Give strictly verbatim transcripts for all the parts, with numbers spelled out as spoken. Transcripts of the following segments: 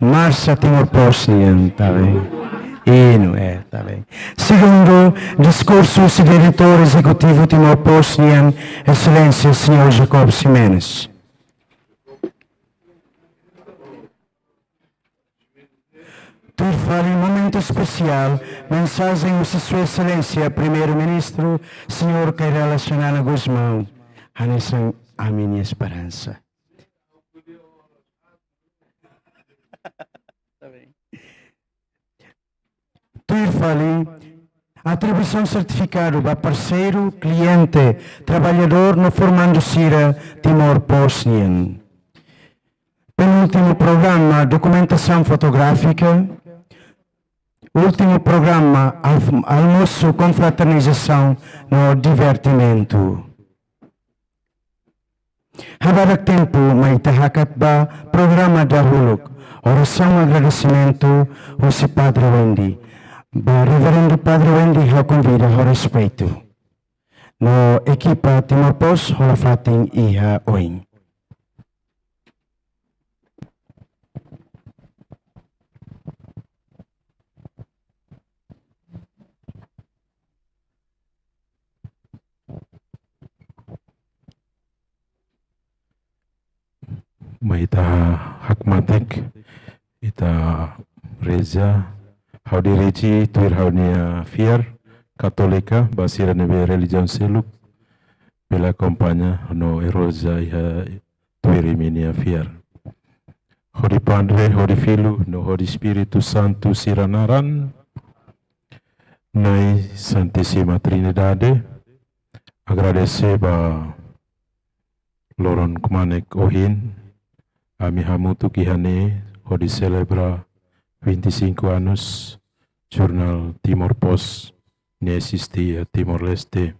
Marcha Timor Post nian, tá bem? Hino, é, tá bem. Segundu, diskursu husi Diretór Ezekutivu Timor Post nian, Exelénsia Señór Jacob Ximenes. Tuir fali, momentu espesiál, mensajen husi Sua Exelénsia Primeiru-Ministru, Señór Kay Rala Xanana Gusmão, Hanesan Ami-nia Esperansa. Tá bem. Tuir fali, atribuisaun sertifikadu ba parseiru, kliente, traballadór no formandu sira Timor Post nian. Penúltimu programa, dokumentasaun fotográfika. Últimu programa, alf-, almosu konfraternizasaun no divertimentu. Ha'u barak tempu mai ita hakat ba programa dahuluk, orasaun agradesimentu husi Padre Wendy. Ba Reverendu Padre Wendy ha'u konvida ho respeitu. No ekipa Timor Post hola fatin iha oin. Mai ita hakmatek, ita reza, ha'u dirije tuir ha'u-nia fiar Katólika, ba sira ne'ebé relijiaun seluk bele akompaña no reza iha tuir imi-nia fiar. Hodi Padre, hodi Filho, no hodi Espíritu Santu sira naran. Na'i Santísima Trindade, agradese ba loron kmanek ohin, ami hamutuk iha ne'e hodi selebra vinte e cinco anos Jornál Timor Post ne'e eziste iha Timor-Leste.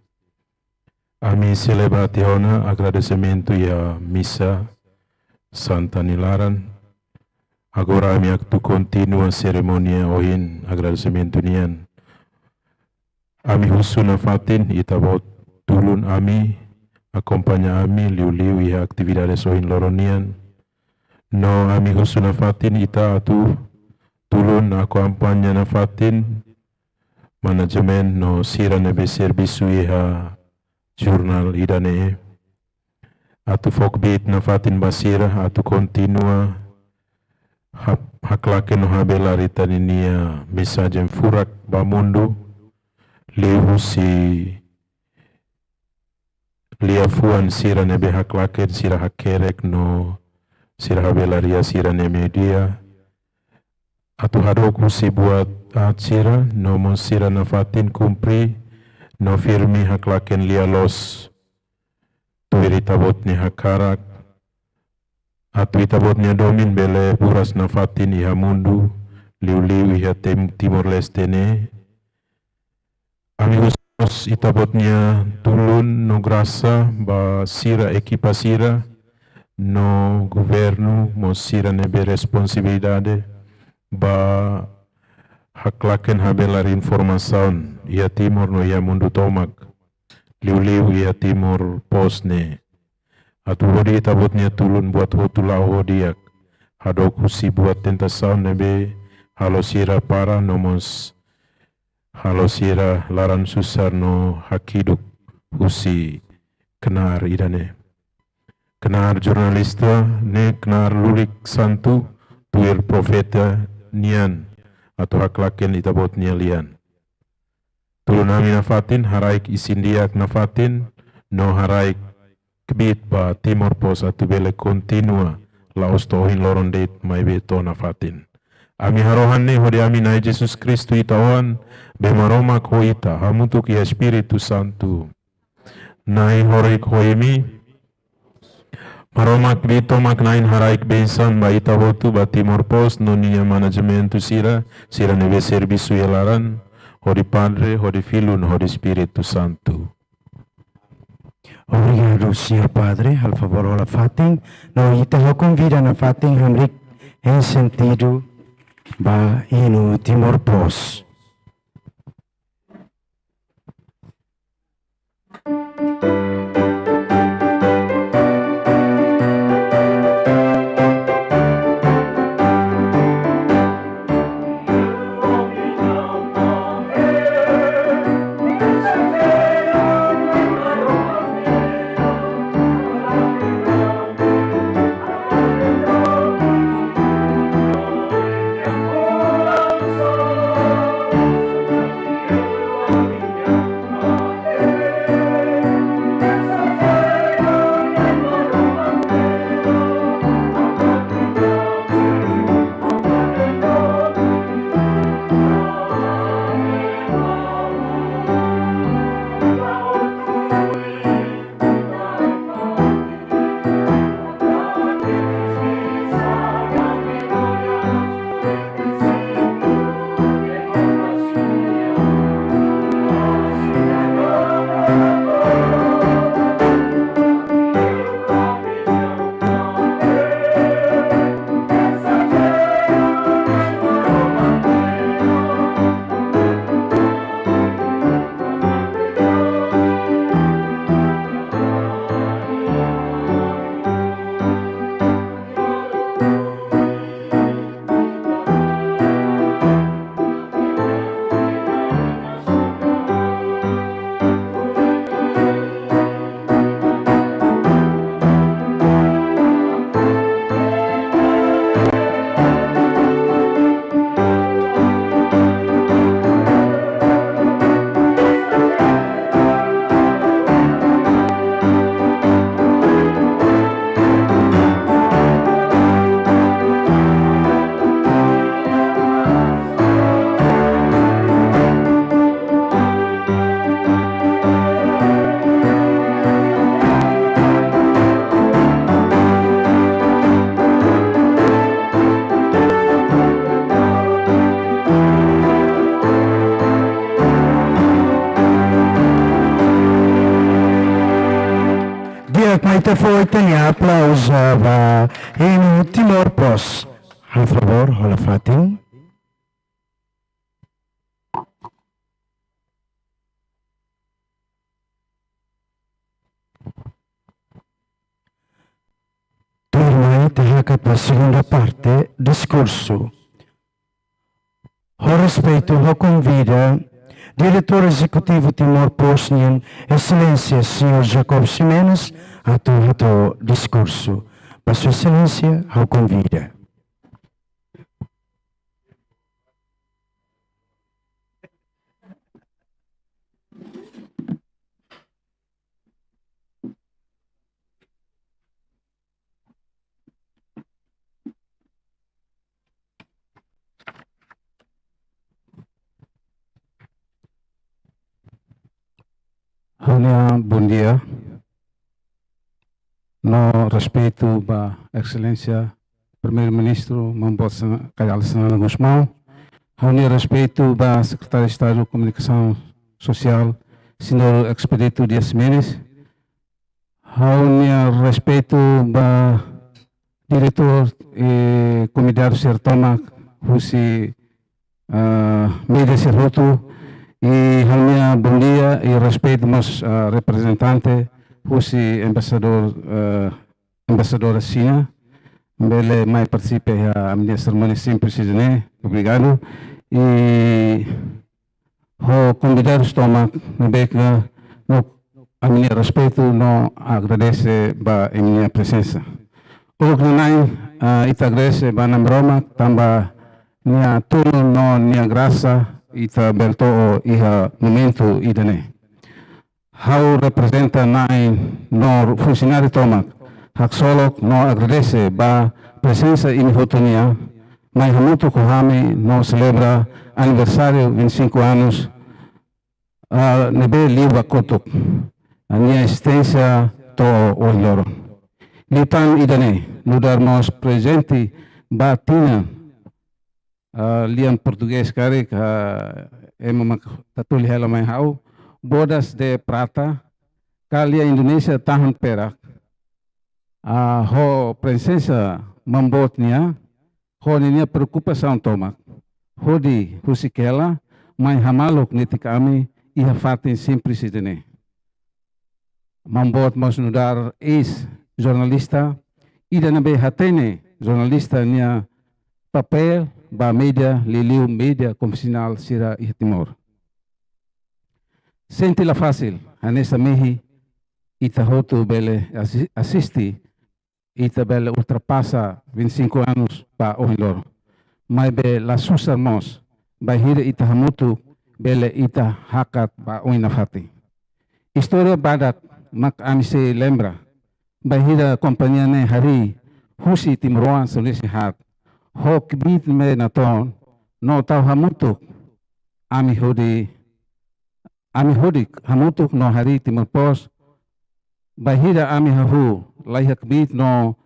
Ami selebra tiha ona agradesimentu iha misa Santa nia laran. Agora ami atu kontinua serimónia ohin agradesimentu nian. Ami husu nafatin Ita-Boot tulun ami, akompaña ami liuliu iha atividades ohin loron nian. No ami husu nafatin Ita atu tulun akompaña nafatin manajemen no sira ne'ebé servisu iha jornál ida-ne'e. Atu fó kbiit nafatin ba sira atu kontinua ha-, haklaken no habelar Ita ninia mensajen furak ba mundu, liuhusi liafuan sira ne'ebé haklaken, sira hakerek no sira habelar iha sira-nia média. Atu hadook husi buat aat sira, no mós sira nafatin kumpre no firme haklaken lia-loos tuir Ita-Boot nia hakarak. Atu Ita-Boot nia domin bele buras nafatin iha mundu, liuliu iha Tim-, Timor-Leste ne'e. Ami husu mós Ita-Boot nia tulun no grasa ba sira, ekipa sira, no governu mós sira ne'ebé responsabilidade ba haklaken habelar informasaun iha Timor no iha mundu tomak, liuliu iha Timor Post ne'e. Atu hodi Ita-Boot nia tulun buat hotu la'o ho di'ak, hadook husi buat tentasaun ne'ebé halo sira para no mós halo sira laran susar no hakiduk husi knaar ida-ne'e. Knaar jornalista ne'e knaar lulik santu tuir profeta nian atu haklaken Ita-Boot nia lian. Tulun ami nafatin, haraik isin-di'ak nafatin, no haraik kbiit ba Timor Post atu bele kontinua la'ós to'o ohin loron de'it maibé to'o nafatin. Ami harohan ne'e hodi ami Na'i Jesus Kristu Ita-Oan, be Maromak ho Ita, hamutuk iha Espíritu Santu. Na'i horik ho imi. Maromak kbiit tomak Na'i haraik bensaun ba ita hotu, ba Timor Post no nia manajementu sira, sira ne'ebé servisu iha laran, hodi Padre, hodi Filho, no hodi Espíritu Santu. Obrigadu, señór Padre. Halo favór hola fatin. No ita ho konvida nafatin hamriik insentivu ba hinu Timor Post. Ita fó ita-nia aplauzu ba himnu Timor Post. Halo favór, hola fatin. Tuirmai ita hakat ba segunda parte, diskursu. Ho respeitu, ha'u konvida Diretór Ezekutivu Timor Post nian, Exelénsia Señór Jacob Ximenes, atu hato'o diskursu. Ba Sua Exelénsia, ha'u konvida. Ha'u-nia bondia no respeitu ba Exelénsia Primeiru-Ministru, Maun Boot Xan-, Kay Rala Xanana Gusmão. Ha'u-nia respeitu ba Sekretáriu Estadu Komunikasaun Sosiál, Señór Expedito Dias Ximenes. Ha'u-nia respeitu ba diretór, eh, konvidadu sira tomak husi, ah, média sira hotu, i ha'u-nia bondia i respeitu mós, ah, reprezentante husi embaixadór, ah, embaixadora Xina, bele mai partisipa iha ami-nia serimónia simples ida-ne'e. Obrigadu. I ho konvidadu sira tomak ne'ebé ke no ami-nia respeitu no agradese ba imi-nia prezensa. Uluk nanain, ah, ita agradese ba Nai Maromak tanba nia tulun no nia grasa ita bele to'o iha momentu ida-ne'e. Ha'u reprezenta na'in no funsionáriu tomak haksolok no agradese ba prezensa imi hotu nian mai hamutuk ho ami no selebra aniversáriu vinte e cinco anos, ah, ne'ebé liu ba kotuk, ah, nia ezisténsia to'o ohin loron. Liután ida-ne'e nu'udar mós prezente ba tinan, ah, lian portugés karik, ah, ema mak tatoli hela mai ha'u, Bodas de Prata, ka lia Indonézia tahun perak, ah, ho prezensa Maun Boot nian, ho ninia preokupasaun tomak hodi husik hela mai hamaluk netik ami iha fatin simples ida-ne'e. Maun Boot mós nu'udar eis-jornalista, ida ne'ebé hatene jornalista nia papél ba média, liuliu média konvensionál sira iha Timor. Sente la fasil, hanesan mehi ita hotu bele asi-, asiste, ita bele ultrapasa vinte e cinco anos ba ohin loron. Maibé la susar mós, bainhira ita hamutuk bele ita hakat ba oin nafatin. Istória badak mak ami sei lembra, bainhira kompañia ne'e harii husi timoroan sei-hanesan haat, ho kbiit ne'ebé natoon, no tau hamutuk ami hodi, ami hodi hamutuk no harii Timor Post, bainhira ami hahú la iha kbiit no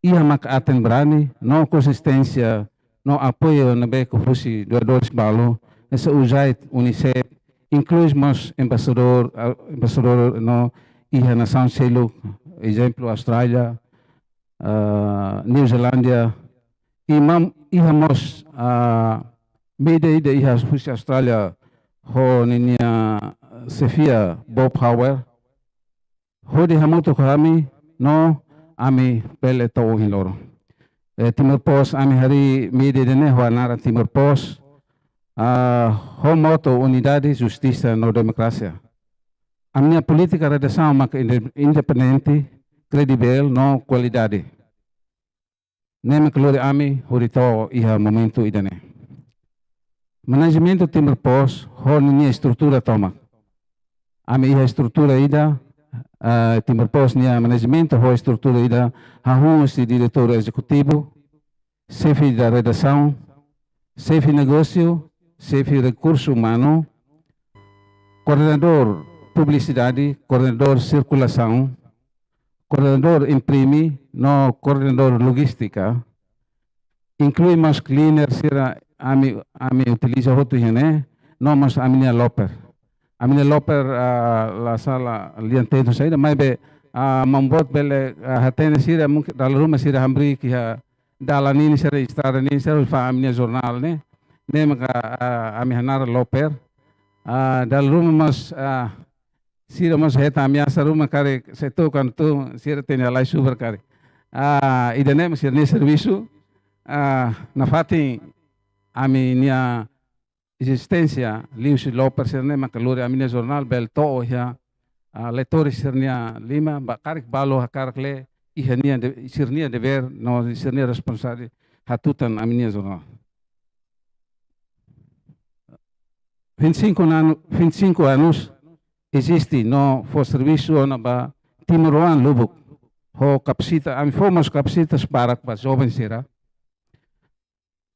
iha mak aten-barani no konsisténsia no apoiu ne'ebé ke husi doadores balu, hanesan USAID, UNICEF, inklui mós embaixadór, ah, embaixadór no iha nasaun seluk, ezemplu Austrália, ah, Nova Zelándia, i mós iha mós, ah, média ida iha husi Austrália ho ninia xefia Bob Hauer, hodi hamutuk ho ami, no ami bele to'o ohin loron. Eh, Timor Post, ami harii média ida-ne'e ho naran Timor Post, ah, ho motu unidade, justisa no demokrasia. Ami-nia polítika redasaun maka inde-, independente, kredivel no kualidade. Ne'e mak lori ami hodi to'o iha momentu ida-ne'e. Manajementu Timor Post ho ninia estrutura tomak. Ami iha estrutura ida, ah, Timor Post nia manajementu ho estrutura ida, hahú husi diretór ezekutivu, xefe da redasaun, xefe negósiu, xefe rekursu umanu, koordenadór publisidade, koordenadór sirkulasaun, koordenadór imprime, no koordenadór lojístika, inklui mós cleaner sira ami, ami utiliza hotu iha ne'e, no mós ami-nia loper. Ami-nia loper, ah, la sala lian tentu saida, maibé Ah, maun boot bele, ah, hatene sira mungkin dala ruma sira hamriik iha dalan ninin sira, estrada ninin sira, fa'an ami-nia jornál ne'e. Ne'e maka, ah, ami hanaran Loper. Ah, dala ruma mós, ah, sira mós hetan ameasa ruma karik se to'o kuandu to'o sira tenke halai subar karik. Ah, ida-ne'e mós sira-nia servisu, ah, nafatin ami-nia ezisténsia, liuhusi Loper sira-ne'e maka lori ami-nia jornál bele to'o iha, ah, leitores sira-nia liman, ba karik balu hakarak lee, iha nia de-, sira-nia devér no sira-nia responsabilidade hatutan ami-nia jornál. Vinte e cinco anu-, vinte e cinco anos eziste no fó servisu ona ba timoroan lubuk. Ho kapasita, ami fó mós kapasita barak ba joven sira.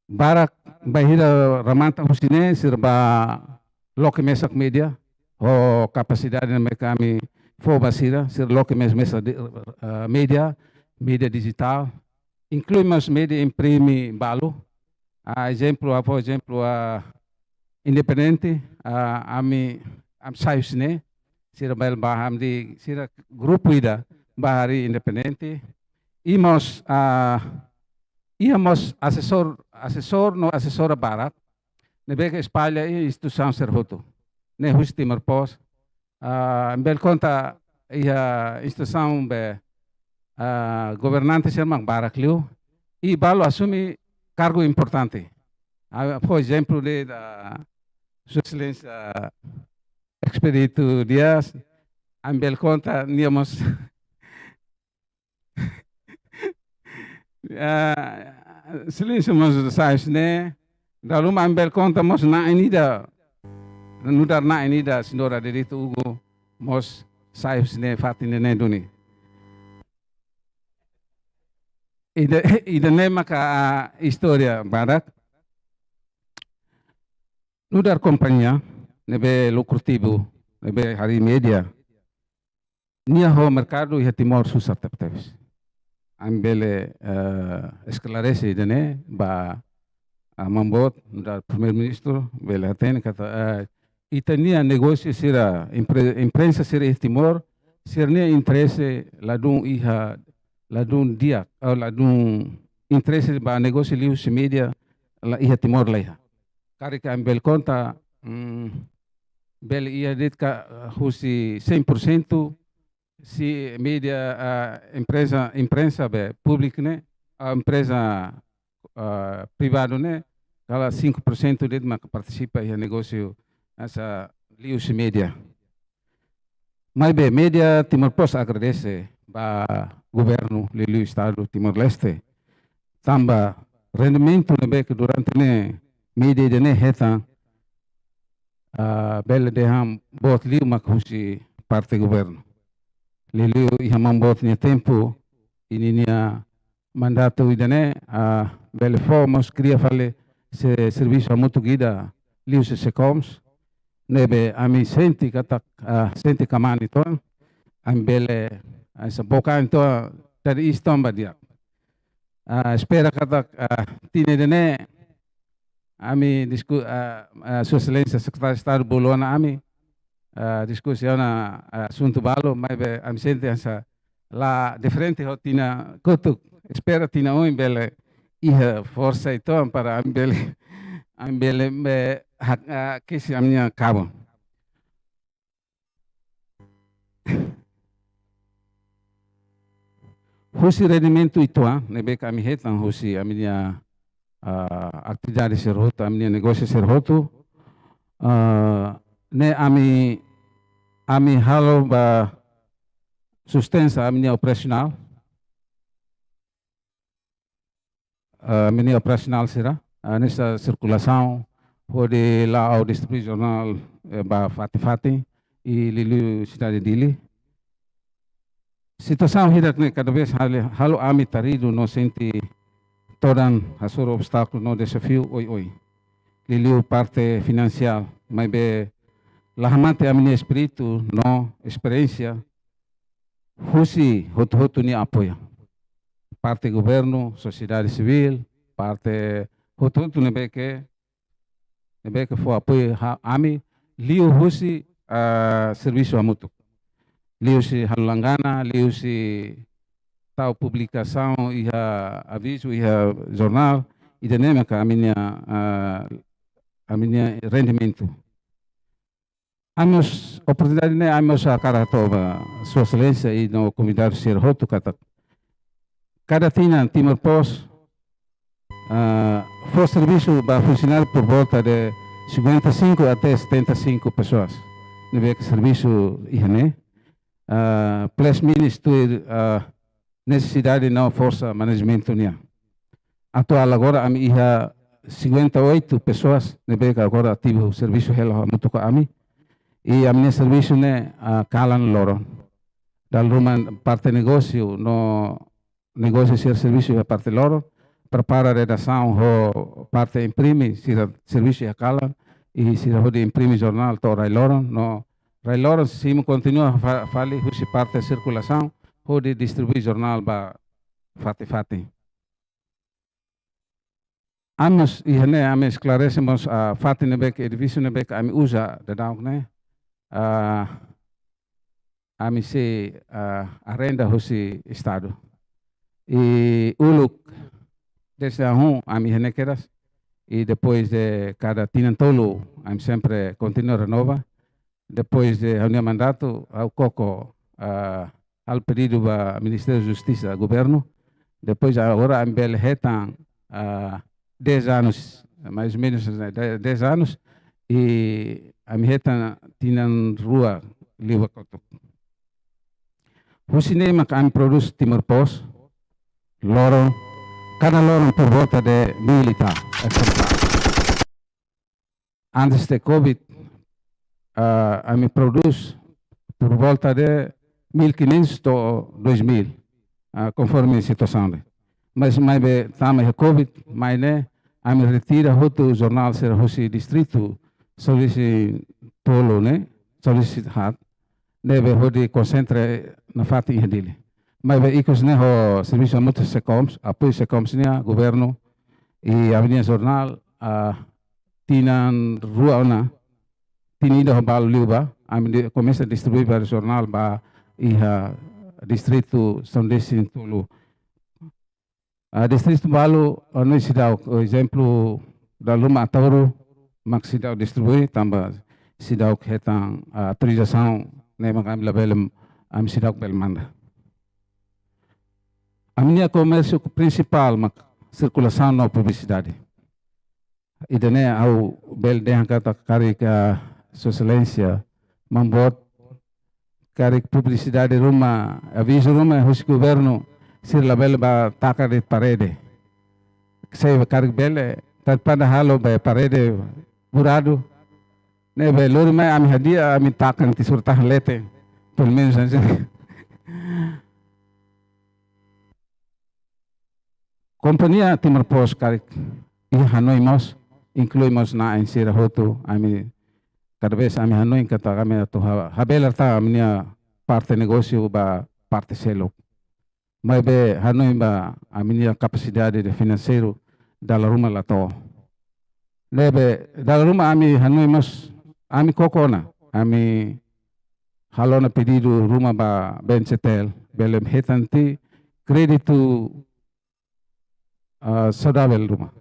Barak bainhira remata husi ne'e sira bá loke mesak média, ho kapasidade ne'ebé ami fó ba sira, sira loke mes-, mesak di-, eh, média, média dijitál, inklui mós média imprime balu. Ah, ezemplu, ah, por ezemplu, ah, Independente, ah, ami, ami sai husi ne'e, sira bele bá, ami dehan sira grupu ida bá harii Independente. I mós, ah, iha mós asesór, asesór no asesora barak ne'ebé ke espalla iha instituisaun sira hotu. Ne'e husi Timor Post, ah, bele konta iha instituisaun be, ah, governante sira mak barak liu, i balu asume kargu importante. Ah, por ezemplu, dehan Sua Exelénsia Expedito Dias, ami bele konta nia mós, ah, Exelénsia mós sai husi ne'e, dala ruma ami bele konta mós na'in ida, nu'udar na'in ida, Señór Aderito Hugo mós sai husi ne'e fatin ne'e duni. Ida, ida-ne'e maka, ah, istória badak. Nu'udar kompañia ne'ebé lukrativu, ne'ebé harii média, nia ho merkadu iha Timor susar tebetebes. Ami bele, eh, esklarese ida-ne'e ba, ah, maun boot, nu'udar Primeiru-Ministru, bele hatene katak, eh, ita-nia negósiu sira, impre-, imprensa sira iha Timor, sira-nia interese ladún iha, ladún di'ak, eh, ladún interese ba negósiu liuhusi média la iha Timor laiha. Karik ami bele konta, mm, bele iha de'it ka, eh, husi cem por cento, se média, ah, empreza, imprensa be públiku ne'e, ah, empreza, ah, privadu ne'e, kala cinco por cento de'it maka partisipa iha negósiu hanesan liuhusi média. Maibé média Timor Post agradese ba governu, liuliu Estadu Timor-Leste, tanba rendimentu ne'ebé ke durante ne'e média ida-ne'e hetan, ah, bele dehan boot liu mak husi parte governu. Liuliu iha maun boot nia tempu, i ninia mandatu ida-ne'e, ah, bele fó mós kria fali se-, servisu hamutuk ida liuhusi SECOMS, ne'ebé ami sente katak, ah, sente kmaan uitoan, ami bele, ah, hanesan book an uitoan, tadi istom ba di'ak. Ah, espera katak, ah, tinan ida-ne'e, ami disku-, ah, ah, Sua Exelénsia Sekretáriu Estadu bolu ona ami, ah, diskusaun, ah, asuntu balu, maibé ami sente hanesan la diferente ho tinan kotuk. Espera tinan oin bele iha forsa uitoan para ami bele, ami bele, eh, hak-, ah, kesi ami-nia kabun. Husi rendimentu uitoan ne'ebé ke ami hetan husi ami-nia, ah, atividade sira hotu, ami-nia negósiu sira hotu, ah, ne'e ami, ami halo ba sustenta ami-nia operasionál, ah, ami-nia operasionál sira, ah, hanesan sirkulasaun, hodi la'o distribui jornál, eh, ba fatin-fatin, i liuliu sidade Dili. Situasaun hirak-ne'e kada vez hali-, halo ami taridu no sente todan hasoru obstákulu no dezafiu oioin. Liuliu parte finansiál, maibé la hamate ami-nia espíritu no esperiénsia husi hotu-hotu nia apoiu. Parte governu, sosiedade sivíl, parte hotu-hotu ne'ebé ke, ne'ebé ke fó apoiu ha-, ami, liuhusi, ah, servisu hamutuk. liuhusi halo langana, liuhusi tau publikasaun iha avizu, iha jornál, ida-ne'e maka ami-nia, ah, ami-nia rendimentu. Ami mós oportunidade ne'e, ami mós hakarak hato'o ba Sua Exelénsia i no konvidadu sira hotu katak kada tinan Timor Post, ah, fó servisu ba funsionáriu por volta de cinquenta e cinco até setenta e cinco pessoas. Ne'ebé ke servisu iha ne'e, ah, plus minus tuir, ah, nesesidade no forsa manajementu nian. Atuál agora ami iha cinquenta e oito pessoas, ne'ebé ke agora ativu servisu hela hamutuk ho ami. I ami-nia servisu ne'e, ah, kalan loron. Dala ruma parte negósiu no negósiu sira servisu iha parte loron, prepara redasaun ho parte imprime, sira servisu iha kalan, i sira hodi imprime jornál to'o rai loron, no rai loron simu kontinua fa-, fali husi parte sirkulasaun, hodi distribui jornál ba fatin-fatin. Ami mós iha ne'e, ami esklarese mós, ah, fatin ne'ebé ke edifísiu ne'ebé ke ami uza daudaun ne'e, ah, ami sei, ah, arrenda husi Estadu. I uluk dezde hahú ami iha ne'e kedas, i depois de kada tinan tolu, ami sempre kontinua renova. Depois de ha'u-nia mandatu, ha'u koko, ah, halo pedidu ba Ministériu Justisa, governu. Depois agora ami bele hetan, ah, dez anos, mais ou menos, né, de-, dez anos, i ami hetan tinan rua liubá kotuk. Husi ne'e maka ami prodús Timor Post, loron, kada loron por volta de mil e tal exemplar. Antes de covid, ah, ami prodús por volta de mil e quinhentos to'o dois mil, ah, konforme situasaun ne'e. Mas maibé tanba iha covid, mai ne'e, ami retira hotu jornál sira husi distritu, Sulawesi tolu ne'e, Sulawesi haat, ne'ebé hodi konsentra nafatin iha Dili. Maibé ikus ne'e ho servisu hamutuk SECOMS, apoiu SECOMS nian, governu, i ami-nia jornál, ah, tinan rua ona, tinan ida ho balu liubá, ami di-, komesa distribui ba jornál ba iha distritu sanulu-resin-tolu. Ah, distritu balu, ah, no seidauk, ezemplu, dala ruma Ataúro, mak seidauk distribui, tanba seidauk hetan, ah, autorizasaun, ne'e mak ami labele, ami seidauk bele manda. Ami-nia komérsiu prinsipál mak sirkulasaun no publisidade. Ida-ne'e ha'u bele dehan katak karik, ah, Sua Exelénsia, Maun Boot, karik publisidade ruma, avizu ruma husi governu, sira labele bá taka de'it parede. Se karik bele, daripada halo ba parede furadu, ne'ebé lori mai ami hadi'a, ami taka tiha surat-tahan leten, pelumenus hanesan. Kompañia Timor Post karik iha hanoin mós, inklui mós na'in sira hotu, ami kada vez ami hanoin katak ami atu ha-, habelar tan ami-nia parte negósiu ba parte seluk. Maibé hanoin ba ami-nia kapasidade de finanseiru dala ruma la to'o. Ne'ebé dala ruma ami hanoin mós, ami koko ona, ami halo ona pedidu ruma ba BNCTL, bele hetan tiha kréditu, ah, saudavel ruma.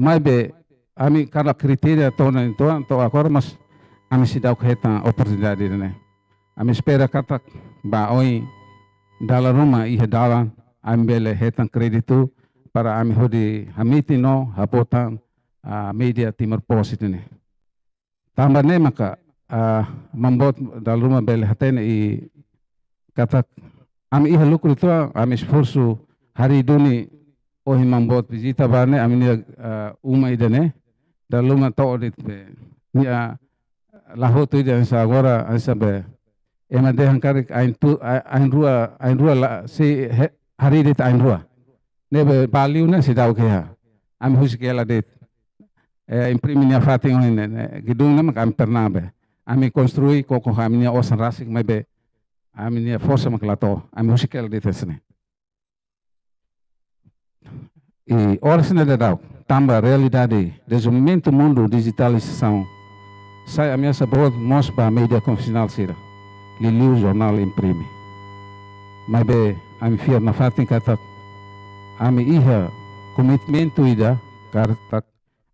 Maibé ami karena kritéria to'o ona, to'o, to'o agora, mas ami seidauk hetan oportunidade ne'e. Ami espera katak ba oin dala ruma iha dalan, ami bele hetan kréditu para ami hodi hametin no habotan, ah, média Timor Post ne'e. Tanba ne'e maka, ah, Maun Boot dala ruma bele hatene i katak ami iha lukru uitoan, ami esforsu harii duni ohin Maun Boot vizita ba ne'e, ami-nia, ah, uma ida-ne'e, dala ruma to'o de'it be. Nia la hotu ida hanesan agora, hanesan be. Ema dehan karik ain tu-, a-, ain rua, ain rua la, sei he-, harii de'it ain rua. Ne'ebé bá liu ne'e seidauk iha. Ami husik hela de'it. Eh, imprime nia fatin ohin ne'e, ne'e, gedung ne'e mak ami pernah be. Ami konstrui koko ho ami-nia osan rasik maibé ami-nia forsa mak la to'o. Ami husik hela de'it hanesan ne'e. I oras ne'e daudaun, tanba realidade dezenvolvimentu mundu dijitalizasaun, sai ameasa boot mós ba média konvensionál sira. liuliu jornál imprime. Maibé ami fiar nafatin katak ami iha komitmentu ida katak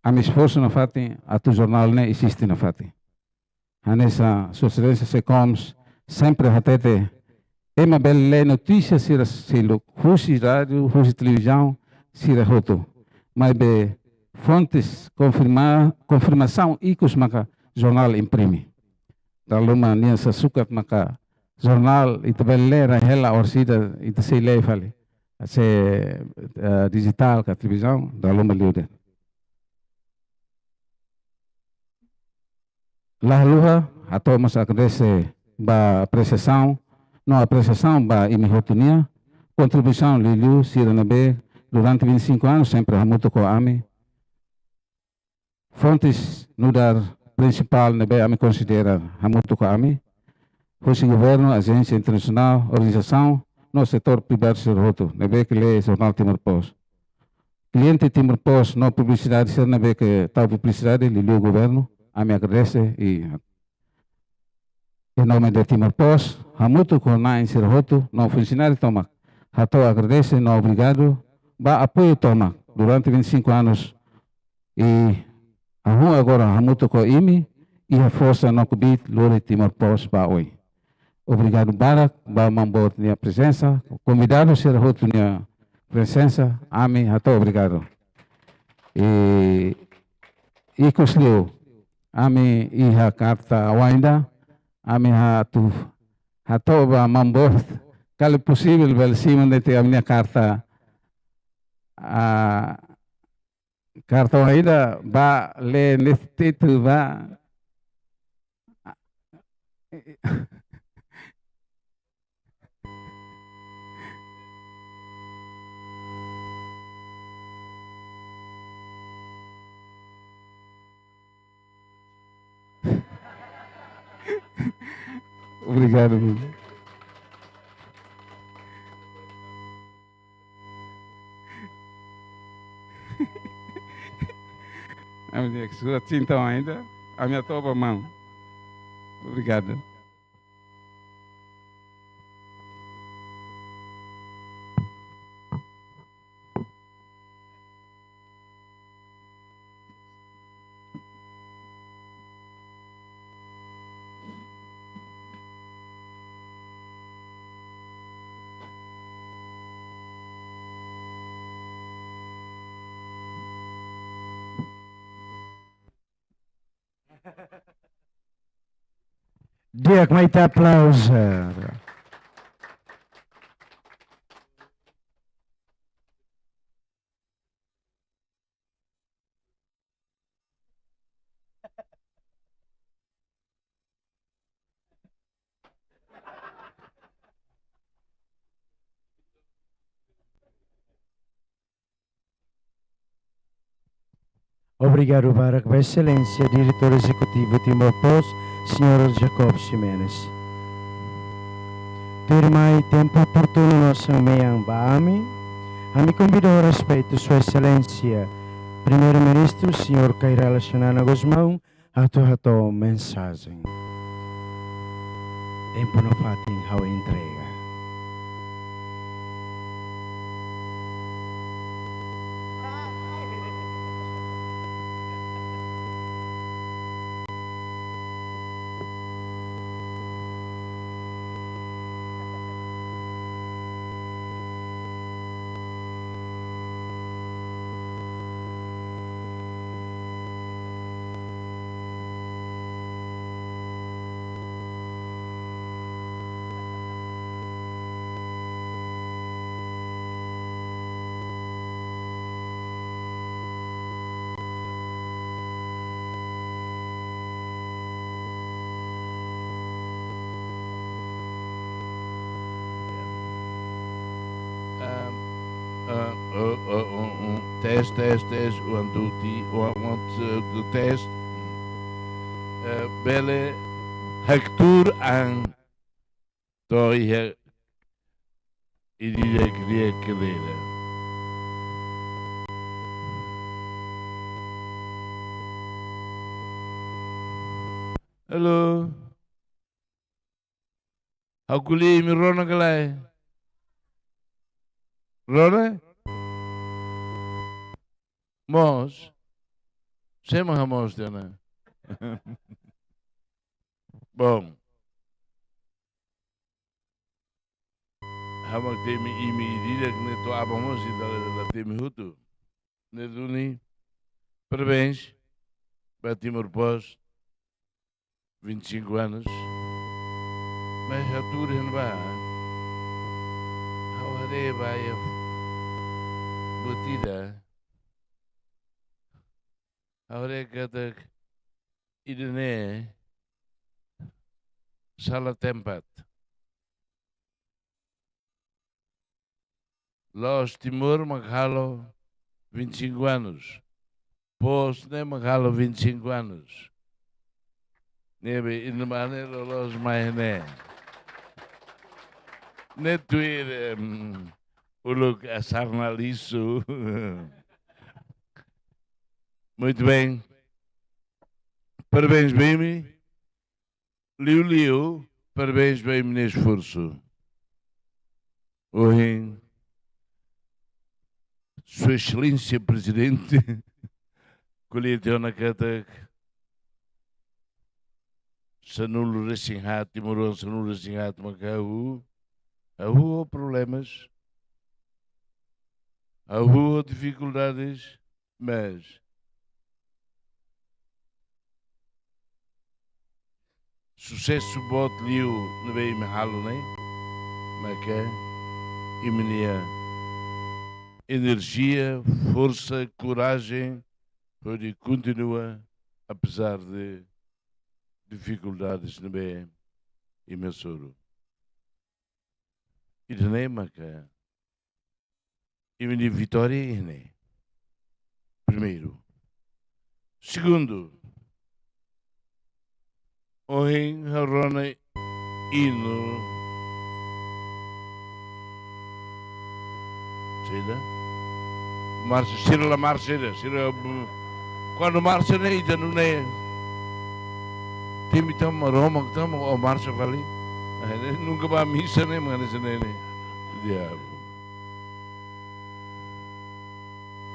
ami esforsu nafatin atu jornál ne'e eziste nafatin. Hanesan Sua Exelénsia SECOMS sempre hatete, ema bele lee notísia sira seluk, husi rádiu, husi televizaun, sira hotu. Maibé fontes konfirma, konfirmasaun ikus maka jornál imprime. Dala ruma nia sei sukat maka jornál ita bele lee rai hela orsida ita sei lee fali. Se, eh, dijitál ka televizaun, dala ruma liu de'it. La haluha, hato'o mós agradese ba apresiasaun, no apresiasaun ba imi hotu nia, kontribuisaun liuliu sira ne'ebé durante vinte e cinco anos sempre hamutuk ho ami. Fontes nu'udar prinsipál ne'ebé ami konsidera hamutuk ho ami, husi governu, ajénsia internasionál, organizasaun, no setór privadu sira hotu, ne'ebé ke lee jornál Timor Post. Kliente Timor Post no publisidade sira ne'ebé ke tau publisidade, liuliu governu, ami agradese i em nome de Timor Post, hamutuk ho na'in sira hotu, no funsionáriu tomak, hato'o agradese no obrigadu ba apoiu tomak durante vinte e cinco anos, i hahú agora hamutuk ho imi, iha forsa no kbiit lori Timor Post ba oin. Obrigadu barak ba maun boot nia prezensa, konvidadu sira hotu nia prezensa, ami hato'o obrigadu. I ikus liu, ami iha karta oan ida, ami atu hato'o ba maun boot, kali posivel bele simu de'it ami-nia karta, ah, karta oan ida ba lee ne'e titu ba. Obrigadu. Ami-nia surat cinta ainda, ami atoba maun. Obrigadu. Di'ak, mai ita aplauza. Obrigadu barak ba Exelénsia Diretór Ezekutivu Timor Post, Señór Jacob Ximenes. Tuirmai tempu oportunu no hanesan mean ba ami, ami konvida ho respeitu Sua Exelénsia Primeiru-Ministru, Señór Kay Rala Xanana Gusmão, atu hato'o mensajen. Tempu nafatin ha'u entrega. Um, uh, uh, uh, uh, uh, test, test, test, one, two, three, one, one, two, two, test. Uh, bele haktuur an to'o iha ida-idak nia kadeira. Halo. Ha'u ko'alia imi rona ka lae? Rona? Moos? Sé mak hamoos tiha ona? Bom. Ha'u mak temi imi ida-idak ne'e to'o aban mós ita la, la temi hotu. Ne'e duni, parabéns ba Timor Post, vinte e cinco anos. Mas ha'u tuur iha ne'ebá, ha'u haree ba iha buat ida. Ha'u haree katak ida-ne'e sala tempat. La'ós Timor mak halo vinte e cinco anos. Post ne'e mak halo vinte e cinco anos. Ne'ebé ida-ne'e mak ne'e loloos mai ne'e. Ne'e tuir, em, uluk asar nalisu. Muito bem. Parabéns ba imi. Liuliu, parabéns ba imi-nia esforsu. Ohin, Sua Exelénsia Prezidente ko'alia tiha ona katak sanulu-resin-haat, timoroan sanulu-resin-haat maka hahú, hahú ho problemas, hahú ho difikuldades, mas susesu boot liu ne'ebé imi halo ne'e maka imi-nia enerjia, forsa, korajen hodi kontinua apezar de difikuldades ne'ebé imi hasoru. Ida-ne'e maka imi-nia vitória iha ne'e. Primeiru. Segundu, ohin ha'u rona inu. Saida? Marcha, sira la marcha ida, sira, mm, kuandu marcha ne'e ita nune'e temi tama Roma, tama o marcha fali. Eh, ne'e nunka bá misa ne'e, mane sene ne'e. Diabu.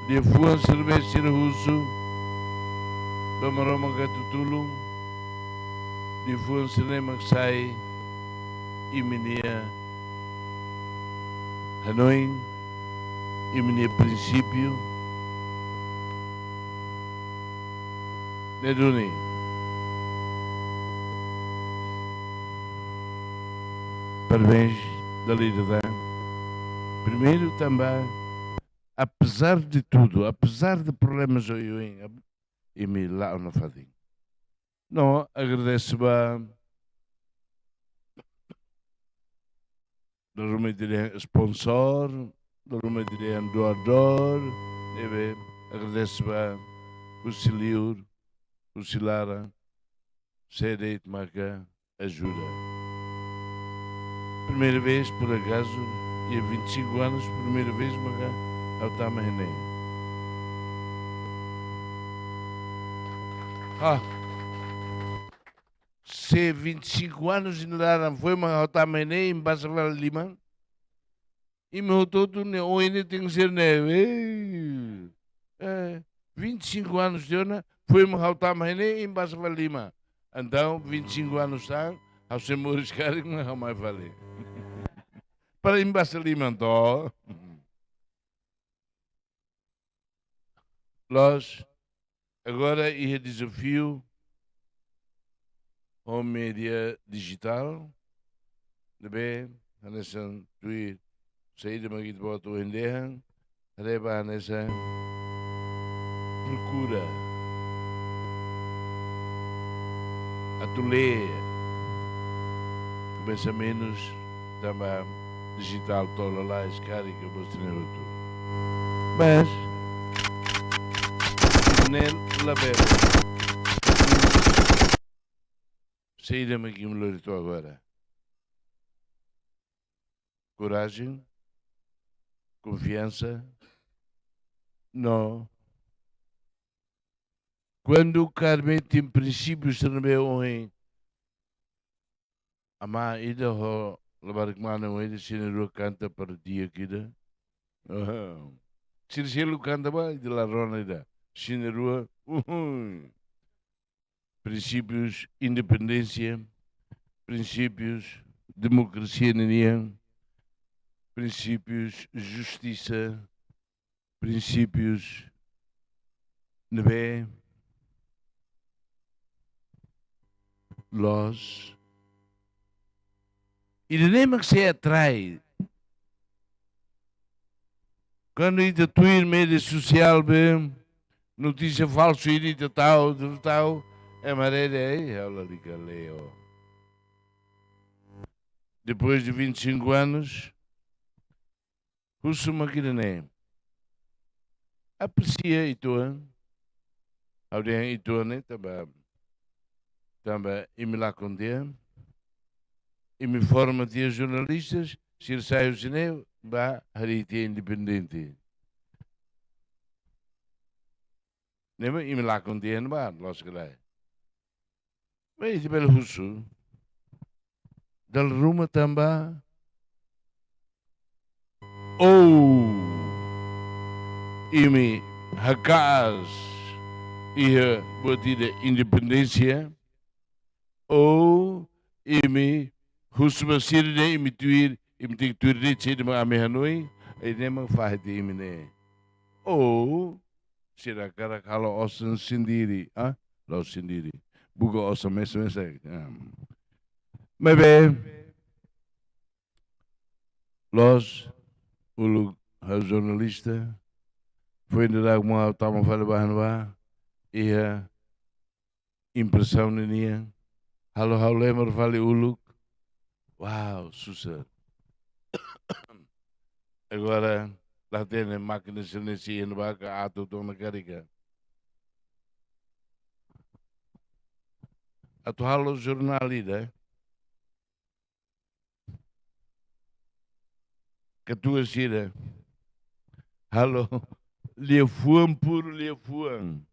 Liafuan sira-ne'ebé sira husu ba Maromak atu tulun. Liafuan sira-ne'e mak sai imi-nia hanoin, imi-nia prinsípiu. Ne'e duni. Parabéns, dala ida tan. Primeiru tanba, apezar de tudu, apezar de problemas oioin, imi la'o nafatin. No, agradese ba dala ruma ita-nia sponsor, dala ruma ita-nia doadór, ne'ebé agradese ba husi liur, husi laran, sé de'it maka ajuda. Primeira vez, por acaso, iha vinte e cinco anos, primeira vez maka ha'u tama iha ne'e. Ah. Se vinte e cinco anos nia laran foin mak ha'u tama iha ne'e, imi basa fali liman. Imi hotu-hotu ne'e oin ne'e tenke ser ne'e. Eh, eh, vinte e cinco anos tiha ona, foin mak ha'u tama iha ne'e, imi basa fali liman. Entaun, vinte e cinco anos tan, ha'u sei moris karik mak ha'u mai fali. Para imi basa liman, to. Loos, agora iha dezafiu ho média dijitál, ne'ebé hanesan tuir saida mak ita-boot ohin dehan, haree ba hanesan prokura atu lee, komesa menus tanba dijitál to'o lalais karik ke bos tene hotu. Mas ne'e labele. Saida mak imi lori to'o agora? Korajen, konfiansa, no kuandu Carmen tin prinsípiu sira-ne'ebé ohin amá ida ho labarik mane oide sira na'in-rua kanta para dia kida. Aham. Sira seluk kanta ba, ida la rona ida. Sira na'in-rua. Uhum. Prinsípius independénsia, prinsípius demokrasia ninian, prinsípius justisa, prinsípius ne'ebé loos. Ida-ne'e mak sei atrai. Kuandu ita tuir média sosiál be, notísia falsu ida ita tau, ita tau, ema haree de'it, ei, ha'u lalika lee. Depois de vinte e cinco anos, husu mak ida-ne'e. Apresia ita-nia, ha'u dehan ita-nia, tanba, tanba imi lakon tiha, imi forma tiha jornalistas, sira sai husi ne'e, ba, harii tiha independente. Ne'e mak imi lakon tiha ba, loos ka lae. Mas ita bele husu. Dala ruma tanba. Ou imi haka'as iha buat ida independénsia. Ou imi husu ba sira dehan imi tuir, imi tenke tuir de'it saida mak ami hanoin, ida-ne'e mak fahe tiha imi ne'e. Ou sira hakarak halo osan sendiri, ah? La'o sendiri. Buka osan mesak-mesak. Ah. Maibé, loos, uluk ha'u jornalista, foin daudauk mak ha'u tama fali ba ne'ebá, iha impresaun ninian, halo ha'u lembra fali uluk. Wow, susar. Agora, la hatene mákina sira-ne'e sei iha ne'ebá ka atu to'o ona karik ka. Atu halo jornál ida, eh? Katuas sira halo liafuan, puru liafuan.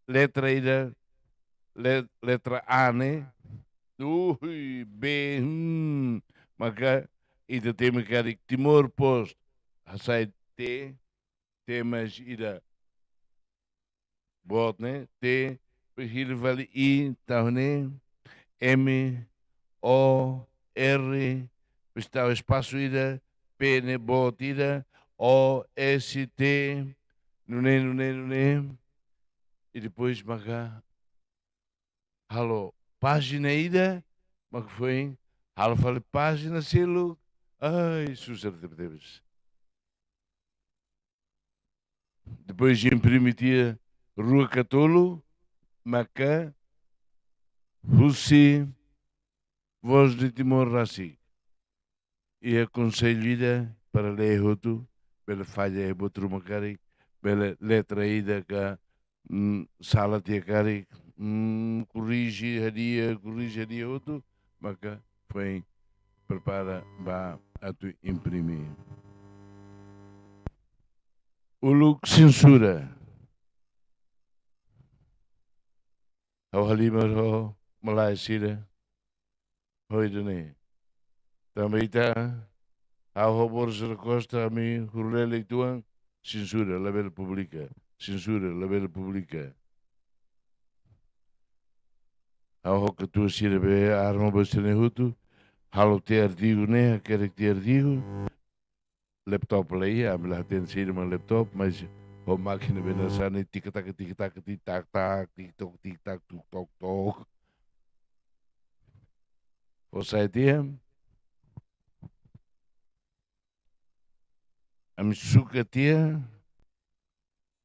Letra ida, le-, letra A ne'e. Uhi, B, hmm. Maka ita temi karik Timor Post, hasai T, T mais ida boot ne'e, T, depois hili fali I, tau ne'e, M, O, R, depois tau espasu ida, P ne'e boot ida, O, S, T, nune'e, nune'e, nune'e. I depois maka halo pájina ida, maka foin halo fali pájina seluk. Ai, susar tebetebes. Depois imprime tiha rua ka tolu, maka husi Voz de Timor rasik. Iha konsellu ida para lee hotu, bele falla iha buat ruma karik, bele letra ida ka, mm, sala tiha karik, mm, korrije hadi'a, korrije hadi'a hotu, maka foin prepara ba atu imprime. Uluk sensura. Ha'u halimar ho malae sira. Hoi duni. Tanba ita, ha'u ho Boris da Costa, ami huru lelek uitoan, sensura, labele publika, sensura, labele publika. Ha'u ho katuas sira be arma ba sira-ne'e hotu, halo tiha artigu ne'e, hakerek tiha artigu, laptop la iha, ami la hatene saida mak laptop, mas ho mákina be hanesan ne'e tik tak, tik tak, tik tak tak, tik tok, tik tak, tuk tok tok. Ho sai tiha, ami suka tiha,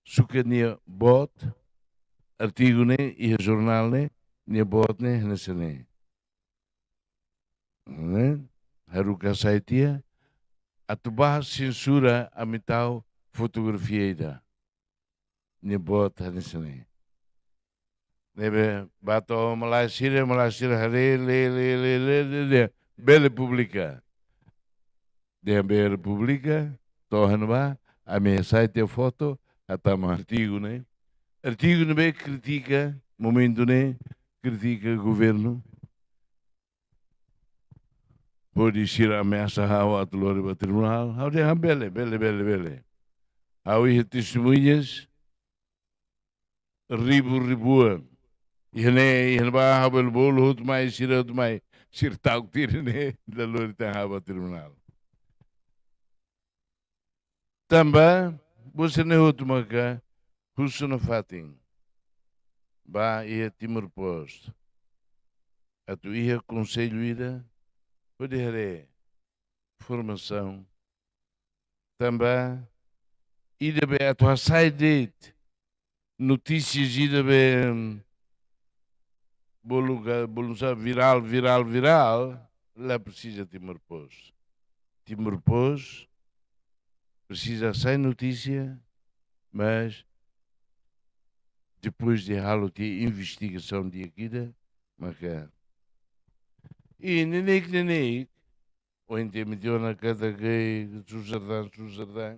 suka nia boot, artigu ne'e, iha jornál ne'e, nia boot ne'e, hanesan ne'e. Ne'e? Haruka sai tiha, atu bá sensura ami tau fotografia ida. Nia boot hanesan ne'e. Ne'ebé bá to'o malae sira, malae sira haree, lee, lee, lee, lee, lee, lee, bele publika. Dehan bele publika, to'o ne'ebá, ami hasai tiha foto, hatama artigu ne'e. Artigu ne'ebé kritika, momentu ne'e, kritika governu. hodi sira ameasa ha'u atu lori ba tribunál. Ha'u dehan bele, bele, bele, bele. Ha'u iha testemuñas ribu-ribuan. Iha ne'e, iha ne'ebá, ha'u bele bolu hotu mai, sira hotu mai. Sira ta'uk tiha ne'e, la lori tan ha'u ba tribunál. Tanba, buat sira-ne'e hotu maka husu nafatin ba iha Timor Post. Atu iha konsellu ida, hodi haree formasaun. Tanba, ida be atu hasai de'it notísias ida be, bolu ka, bolu sa virál, virál, virál, la presiza Timor Post. Timor Post presiza sai notísia, mas depois de halo tiha investigasaun di'ak ida, maka. I neineik-neineik, ohin ita mensiona katak susar tan, susar tan.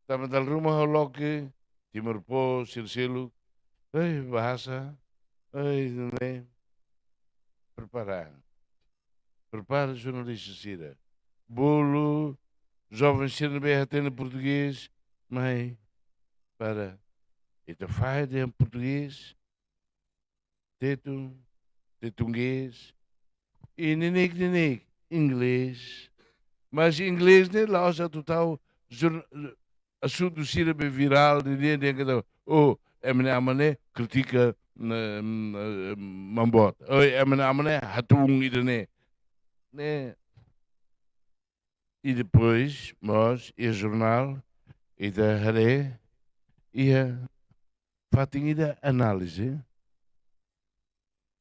Tanba dala ruma ha'u loke, Timor Post, sira seluk. Ei, bahasa. Ei, ne'e. Prepara. Prepara jornalista sira. Bolu, joven sira ne'ebé hatene portugés, mai para. Ita fahe dehan portugés, tetun, tetungés, i neineik-neineik, inglés. Mas inglés ne'e la'ós atu tau jor-, asuntu sira be virál, de dia dia kata, oh, ema ne'e aman ne'e kritika, ne, ne, Maun Boot. Oh, ema ne'e aman ne'e hatún ida-ne'e. Ne'e. I depois, mós, iha jornál, ita haree, iha fatin ida análize,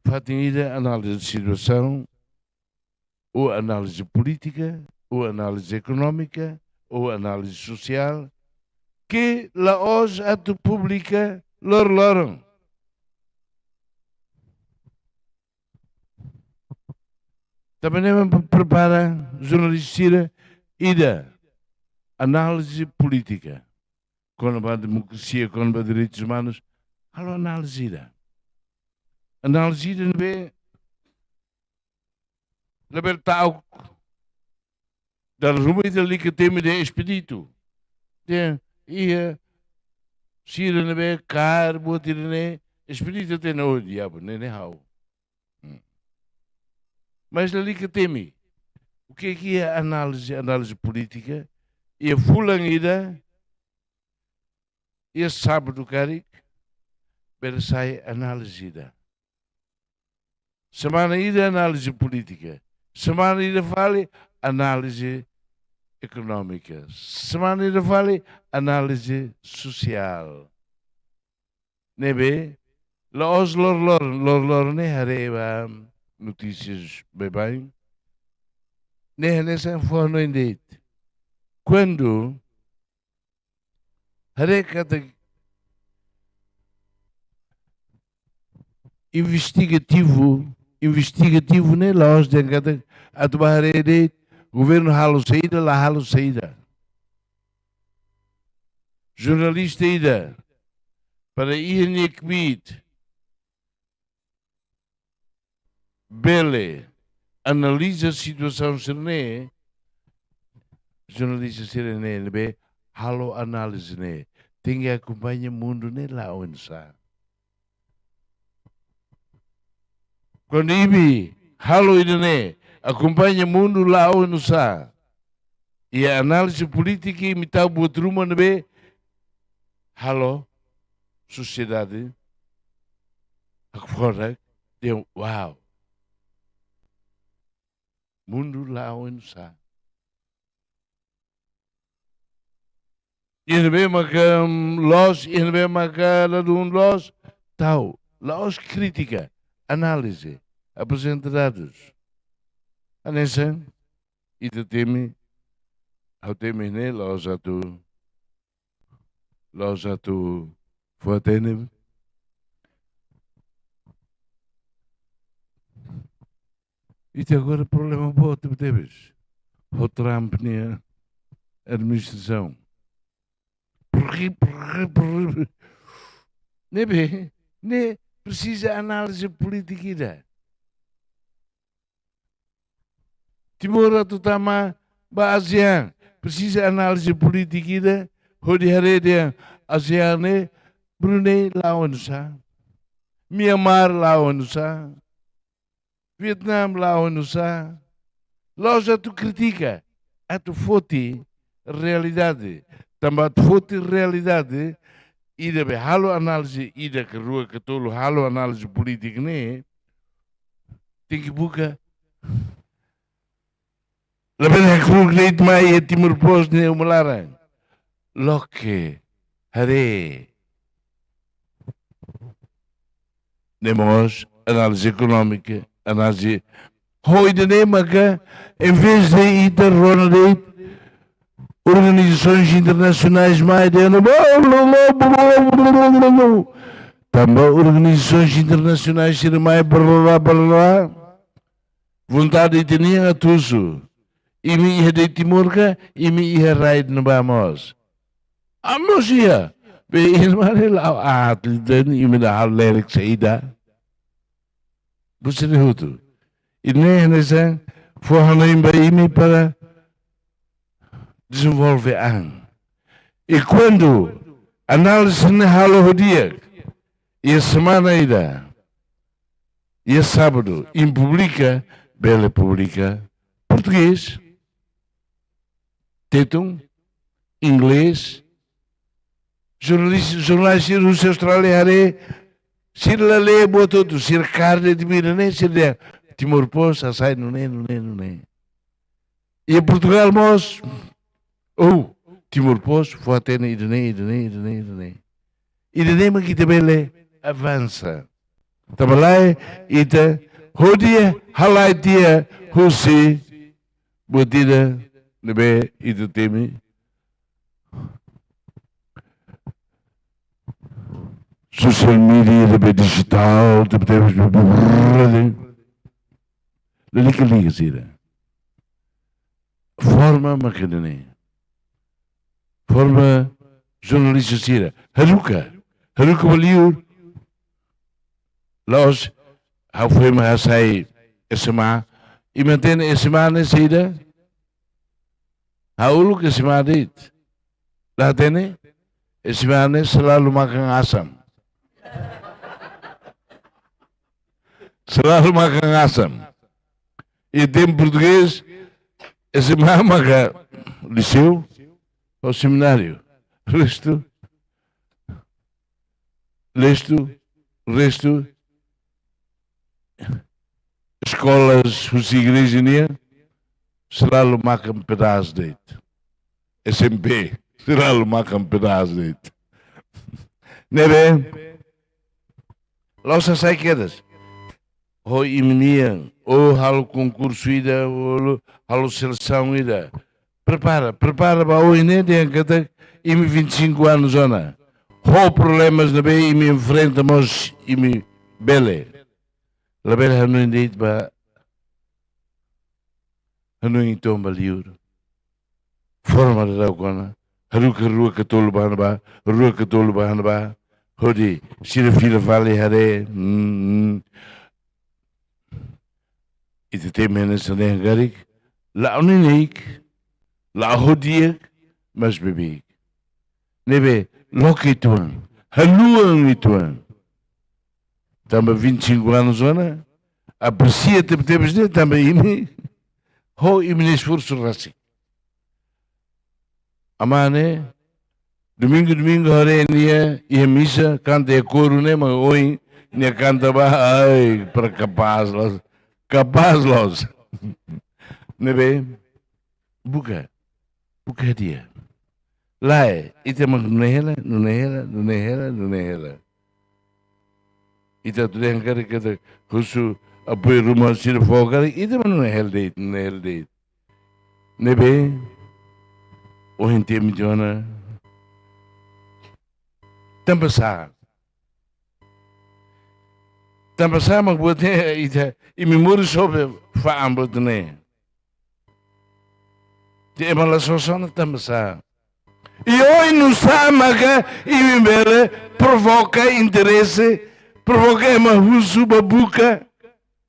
fatin ida análize situasaun, ou análize polítika, ou análize ekonómika, ou análize sosiál, ke la'ós atu publika loroloron. Tanba ne'e mak prepara jornalista sira ida análize polítika, kona-ba demokrasia, kona-ba direitus umanus, halo análize ida. Análize ida ne'ebé labele ta'uk. Dala ruma ita lalika temi dehan Expedito. Dehan, iha sira ne'ebé kaer buat ida-ne'e, Expedito hatene, oh, diabu, ne'e, ne'e ha'u. Hmm. Mas lalika temi. O que que é análise, análise política? Iha fulan ida, iha sábadu karik, bele sai análize ida. Semana ida análize polítika. Semana ida fali análize ekonómika. Semana ida fali análize sosiál. Ne'ebé, la'ós loroloron, loroloron ne'e haree ba notísias baibain. Ne'e hanesan fó hanoin de'it. Kuandu haree katak investigativu, investigativu ne'e la'ós dehan katak atu bá haree de'it governu halo saida, la halo saida. Jornalista ida, para iha nia kbiit, bele analiza situasaun sira-ne'e, jornalista sira-ne'e ne'ebé halo análize ne'e tenke akompaña mundu ne'e la'o oinsá. Kuandu imi halo ida-ne'e, akompaña mundu la'o oinsá, iha análize polítika, imi tau buat ruma ne'ebé halo sosiedade hakfodak dehan, wow. Mundu la'o oinsá. Iha ne'ebé maka, mm, loos, iha ne'ebé maka ladún loos, tau. La'ós krítika, análize, aprezenta dadus. Hanesan ita temi, ha'u temi ne'e la'ós atu, la'ós atu fó hatene. Ita agora problema boot tebetebes ho Trump nia administrasaun. Porquê, porquê, porquê? Ne'ebé, ne'e presiza análize polítika ida. Timor atu tama ba ASEAN, presiza análize polítika ida, hodi haree dehan ASEAN ne'e, Brunei la'o oinsá, Myanmar la'o oinsá, Vietnam la'o oinsá. La'ós atu kritika, atu foti realidade. Tanba atu foti realidade, ida be halo análize, ida ka rua ka tolu halo análize polítika ne'e, tenke buka. Labele hakru'uk de'it mai iha Timor Post ne'e uma laran. Loke, haree. Ne'e mós análize ekonómika, análize. Ho ida-ne'e maka, em vez de ita rona de'it organizações internacionais mai dehan, tanba organizações internacionais sira mai blá, blá, blá, blá. Vontade ita-nian atu husu. Imi iha de'it Timor ka, imi iha rai ne'ebá mós. Ami mós iha. Be imi mane la atli den imi la halo lerek saida. Busi de hutu. I ne'e hanesan fó hanoin ba imi para dezenvolve an. I kuandu análize ne'e halo ho di'ak, iha semana ida, iha sábadu, imi publika, bele publika portugés, tetun, inglés, jornalista, jornais sira husi Austrália haree, sira la lee buat hotu, sira kaer de'it ba ida-ne'e, sira dehan Timor Post hasai nune'e, nune'e, nune'e. Iha Portugal mós, oh, Timor Post fó-hatene ida-ne'e, ida-ne'e, ida-ne'e, ida-ne'e. Ida-ne'e mak ita bele avansa. Tanba lae, ita hodi halai tiha husi buat ida ne'ebé ita temi. Social media ne'ebé digital, tebe tebe, lalika-lika sira. Forma mak ida-ne'e. Forma jornalista sira. Haruka. Haruka ba liur. La'ós, ha'u foin mak hasai S M A. Imi hatene S M A ne'e saida? Ha'u uluk S M A de'it. La hatene? S M A ne'e selalu makan asam. Selalu makan asam. I tempu portugés, S M A maka liseu ou semináriu. Restu, restu, restu, eskolas husi igreja nian, selalu makan pedas de'it. S M P, selalu makan pedas de'it. Ne'ebé, la'ós hasai kedas. Ho imi-nian, ou halo konkursu ida, ou halo selesaun ida. Prepara, prepara ba oin ne'e dehan katak imi vinte e cinco anos ona. Ho problemas ne'ebé imi enfrenta mós imi bele. Labele hanoin de'it ba, hanoin uitoan ba liur. Forma daudaun ona. Haruka rua ka tolu ba ne'ebá, rua ka tolu ba ne'ebá. Hodi sira fila fali haree. Hmm, hmm. Ita temi hanesan dehan karik, la'o neineik, la'o ho di'ak, mas bebeik. Ne'ebé, loke uitoan, haluha uitoan. Tanba vinte e cinco anos ona, apresia tebe-tebes ne'e, tanba imi, ho imi-nia esforsu rasik. Aman ne'e, domingu, domingu haree nia iha misa, kanta iha koru ne'e, mas oin nia kanta ba, ai, para kapás loos, kapás loos. Ne'ebé, buka, buka hadi'a. Lae, ita mak nune'e hela, nune'e hela, nune'e hela, nune'e hela. Ita atu dehan karik ita husu apoiu ruma sira fó karik, ita mak nune'e hela de'it, nune'e hela de'it. Ne'ebé, ohin temi tiha ona. Tanba sá. Tanba sá mak buat ne'e ita, imi moris sobe fa'an buat ne'e. Te ema la sosa ona tanba sá. I oinsá maka imi bele provoka interese, provoka ema husu ba buka.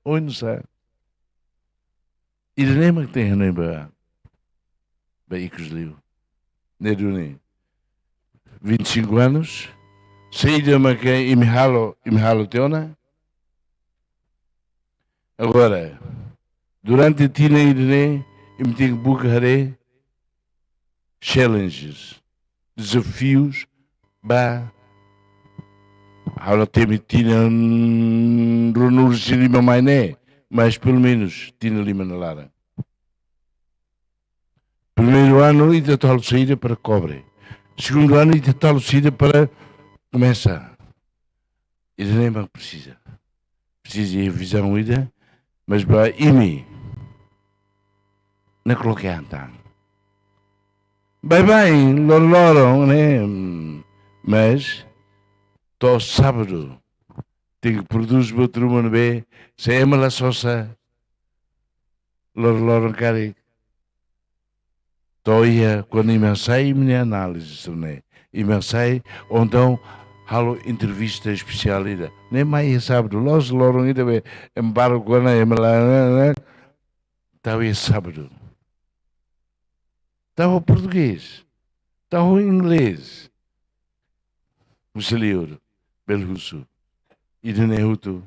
Oinsá. Ida-ne'e mak tenke hanoin ba, ba ikus liu. Ne'e duni vinte e cinco anos, saida mak imi halo, imi halo tiha ona. Agora, durante tinan ida-ne'e, imi tenke buka haree challenges, dezafius, ba, ha'u la temi tinan ruanulu-resin-lima mai ne'e, mas pelumenus tinan lima nia laran. Primeiru anu ita atu halo saida para kobre. Segundu anu ita atu halo saida para komesa. Ida-ne'e mak presiza. Presiza iha vizaun ida, mas ba imi nakloke an tan. Baibain, loroloron ne'e, mm, mas to'o sábadu tenke prodús buat ruma ne'ebé, se ema la sosa, loroloron karik. To'o iha, kuandu imi hasai imi-nia análize sira-ne'e, imi hasai, ou entaun halo entrevista espesiál ida. Ne'e mai iha sábadu, la'ós loron ida be ema barak ona, ema la, la, la, tau iha sábadu. Tau portugés, tau inglés. Husi liur, bele husu. Ida-ne'e hotu.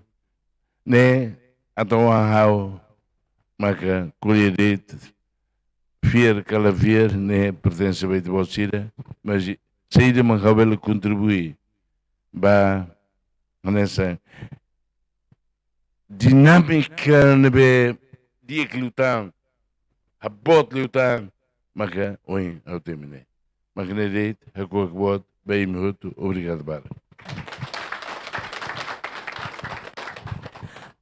Ne'e, entaun ha'u maka ko'alia de'it, fiar ka la fiar, ne'e pertense ba ita-boot sira, mas saida mak ha'u bele kontribui ba hanesan dinámika ne'ebé di'ak liután, haboot liután, maka ohin ha'u temi ne'e. Maka ne'e de'it, hakuak boot ba imi hotu, obrigadu barak.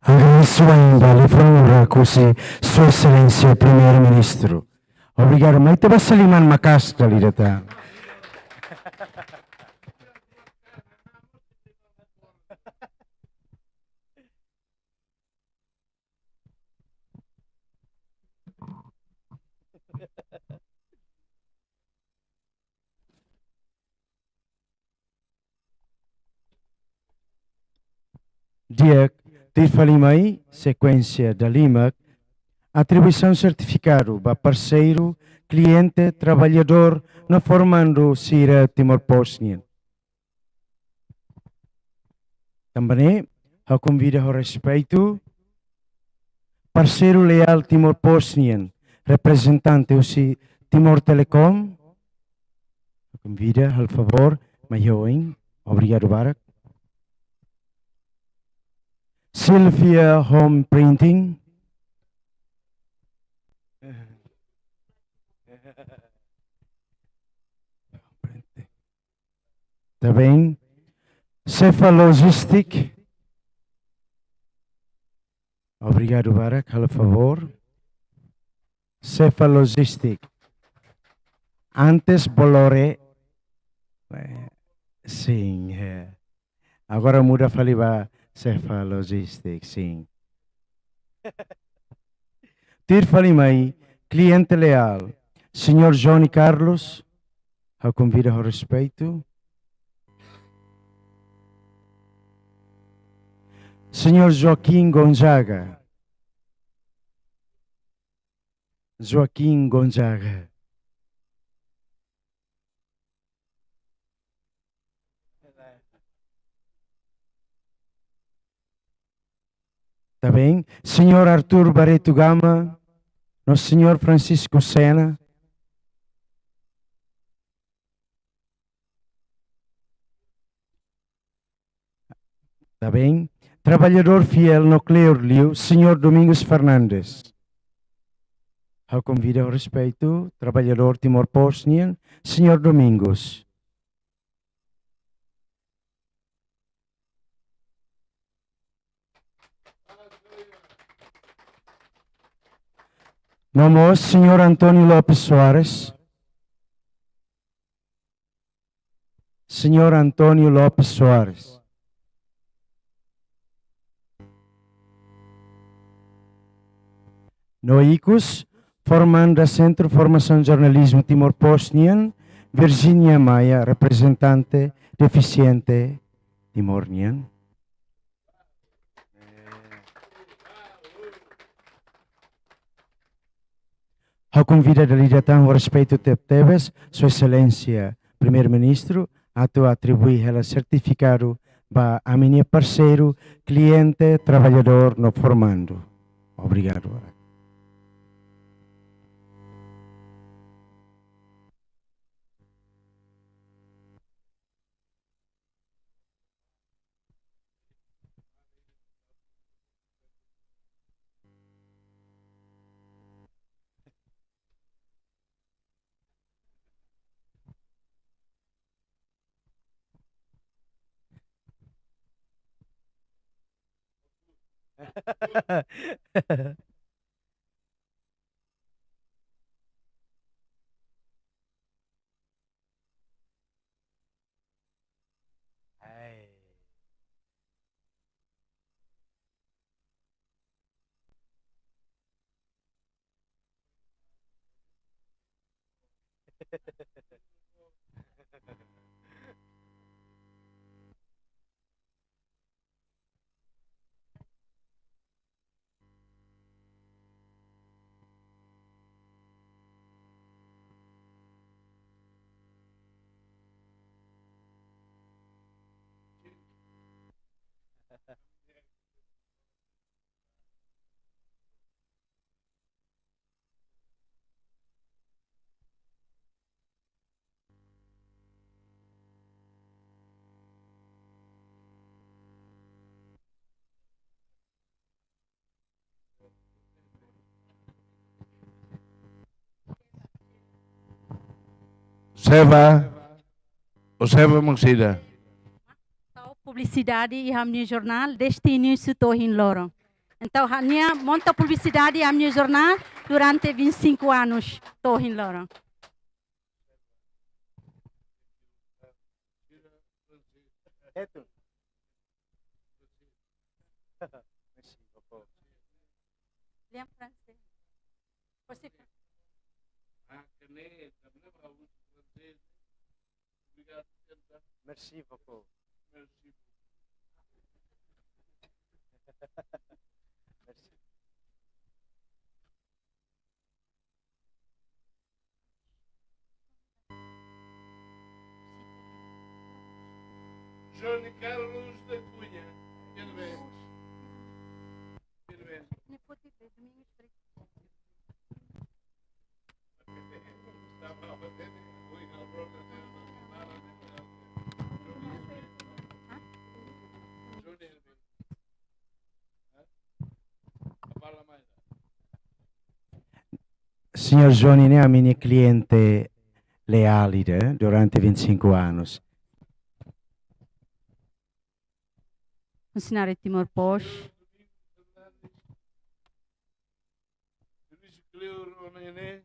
Agradese ba liafuan honorável husi Sua Exelénsia Primeiru-Ministru. Obrigadu, mai ita basa liman maka'as dala ida tan. Di'ak, tuir fali mai, sekuénsia dala lima, atribuisaun sertifikadu ba parseiru, kliente, traballadór no formandu sira Timor Post nian. Tanba ne'e, ha'u konvida ho respeitu, parseiru leál Timor Post nian, reprezentante husi Timor Telecom. Ha'u konvida, halo favór, mai oin. Obrigadu barak. Silvia Home Printing. Tá bem. Cefa Logistic. Obrigadu barak, halo favór. Cefa Logistic. Antes Bolore. Eh, sin, eh. Agora muda fali ba Cefa Logistic, sin. Tuir fali mai, kliente leál, señór Johnny Carlos, ha'u konvida ho respeitu. Señór Joaquim Gonzaga. Joaquim Gonzaga. Tá bem. Señór Arthur Barreto Gama, no señór Francisco Sena. Tá bem. Traballadór fiél no kleur liu, señór Domingos Fernandes. Ha'u konvida ho respeitu, traballadór Timor Post nian, señór Domingos. No mós, señór António Lopes Soares. Señór António Lopes Soares. No ikus, formanda Sentru Formasaun Jornalizmu Timor Post nian, Virginia Maia, reprezentante defisiente Timor nian. Ha'u konvida dala ida tan ho respeitu tebetebes, Sua Exelénsia Primeiru-Ministru, atu atribui hela sertifikadu ba ami-nia parseiru, kliente, traballadór no formandu. Obrigadu. Ai. Seva, o seva maksida. Tau publisidade iha ami-nia jornál desde inísiu to'o ohin loron. Entaun, ha'u-nia monta publisidade iha ami-nia jornál durante vinte e cinco anos to'o ohin loron. Merci beaucoup. Lian fransês. Você... Ah, que nem, também não é fransês. Obrigado, Senta. Merci beaucoup. Merci beaucoup. Merci. Johnny Carlos da Cunha. Parabéns. Parabéns. Señór Johnny ne'e ami-nia kliente leál ida durante vinte e cinco anos. Funsionáriu Timor Post. Servisu kleur ona ne'e,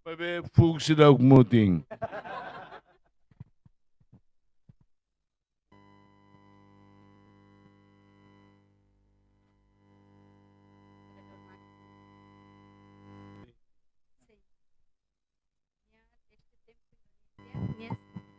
maibé fuuk seidauk mutin.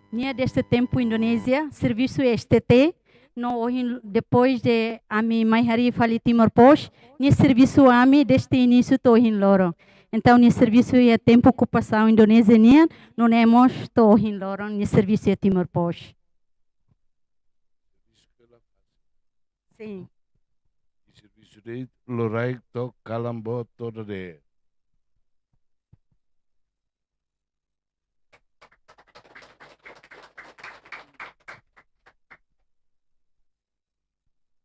Nia desde tempu Indonézia servisu S T T, no ohin, depois de ami mai harii fali Timor Post, nia servisu ami desde inísiu to'o ohin loron. Entaun, nia servisu iha tempu okupasaun Indonézia nian, nune'e mós to'o ohin loron nia servisu iha Timor Post. Sin. I servisu de'it loraik to'o kalan boot to'o dadeer.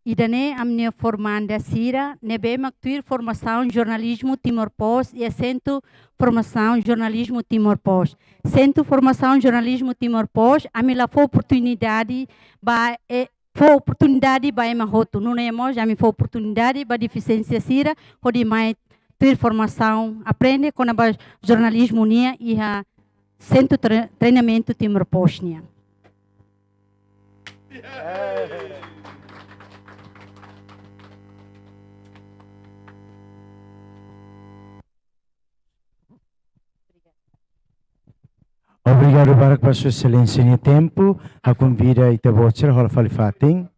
Ida-ne'e ami-nia formanda sira ne'ebé mak tuir formasaun jornalizmu Timor Post iha Sentru Formasaun Jornalizmu Timor Post. Sentru Formasaun Jornalizmu Timor Post, ami la fó oportunidade ba, eh, fó oportunidade ba ema hotu. Nune'e mós ami fó oportunidade ba defisiénsia sira hodi mai tuir formasaun, aprende kona-ba jornalizmu nian iha Sentru Tre-, Treinamentu Timor Post nian. Obrigadu barak ba Sua Exelénsia nia tempu. Ha'u konvida ita-boot sira hola fali fatin.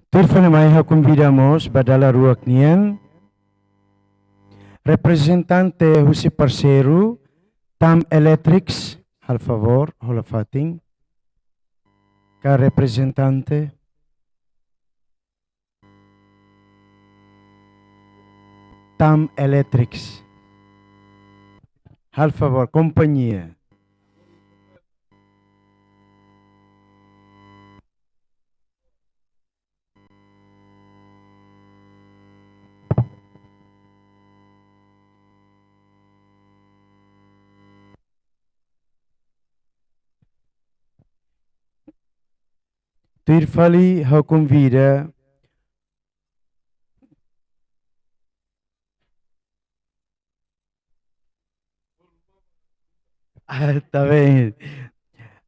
Tuir fali mai ha'u konvida mós ba dala ruak nian reprezentante husi parseiru Tam Electrics, halo favór, hola fatin. Ka reprezentante Tam Electrics. Halo favór, kompañia. Tuir fali ha'u konvida. Ah, tá bem.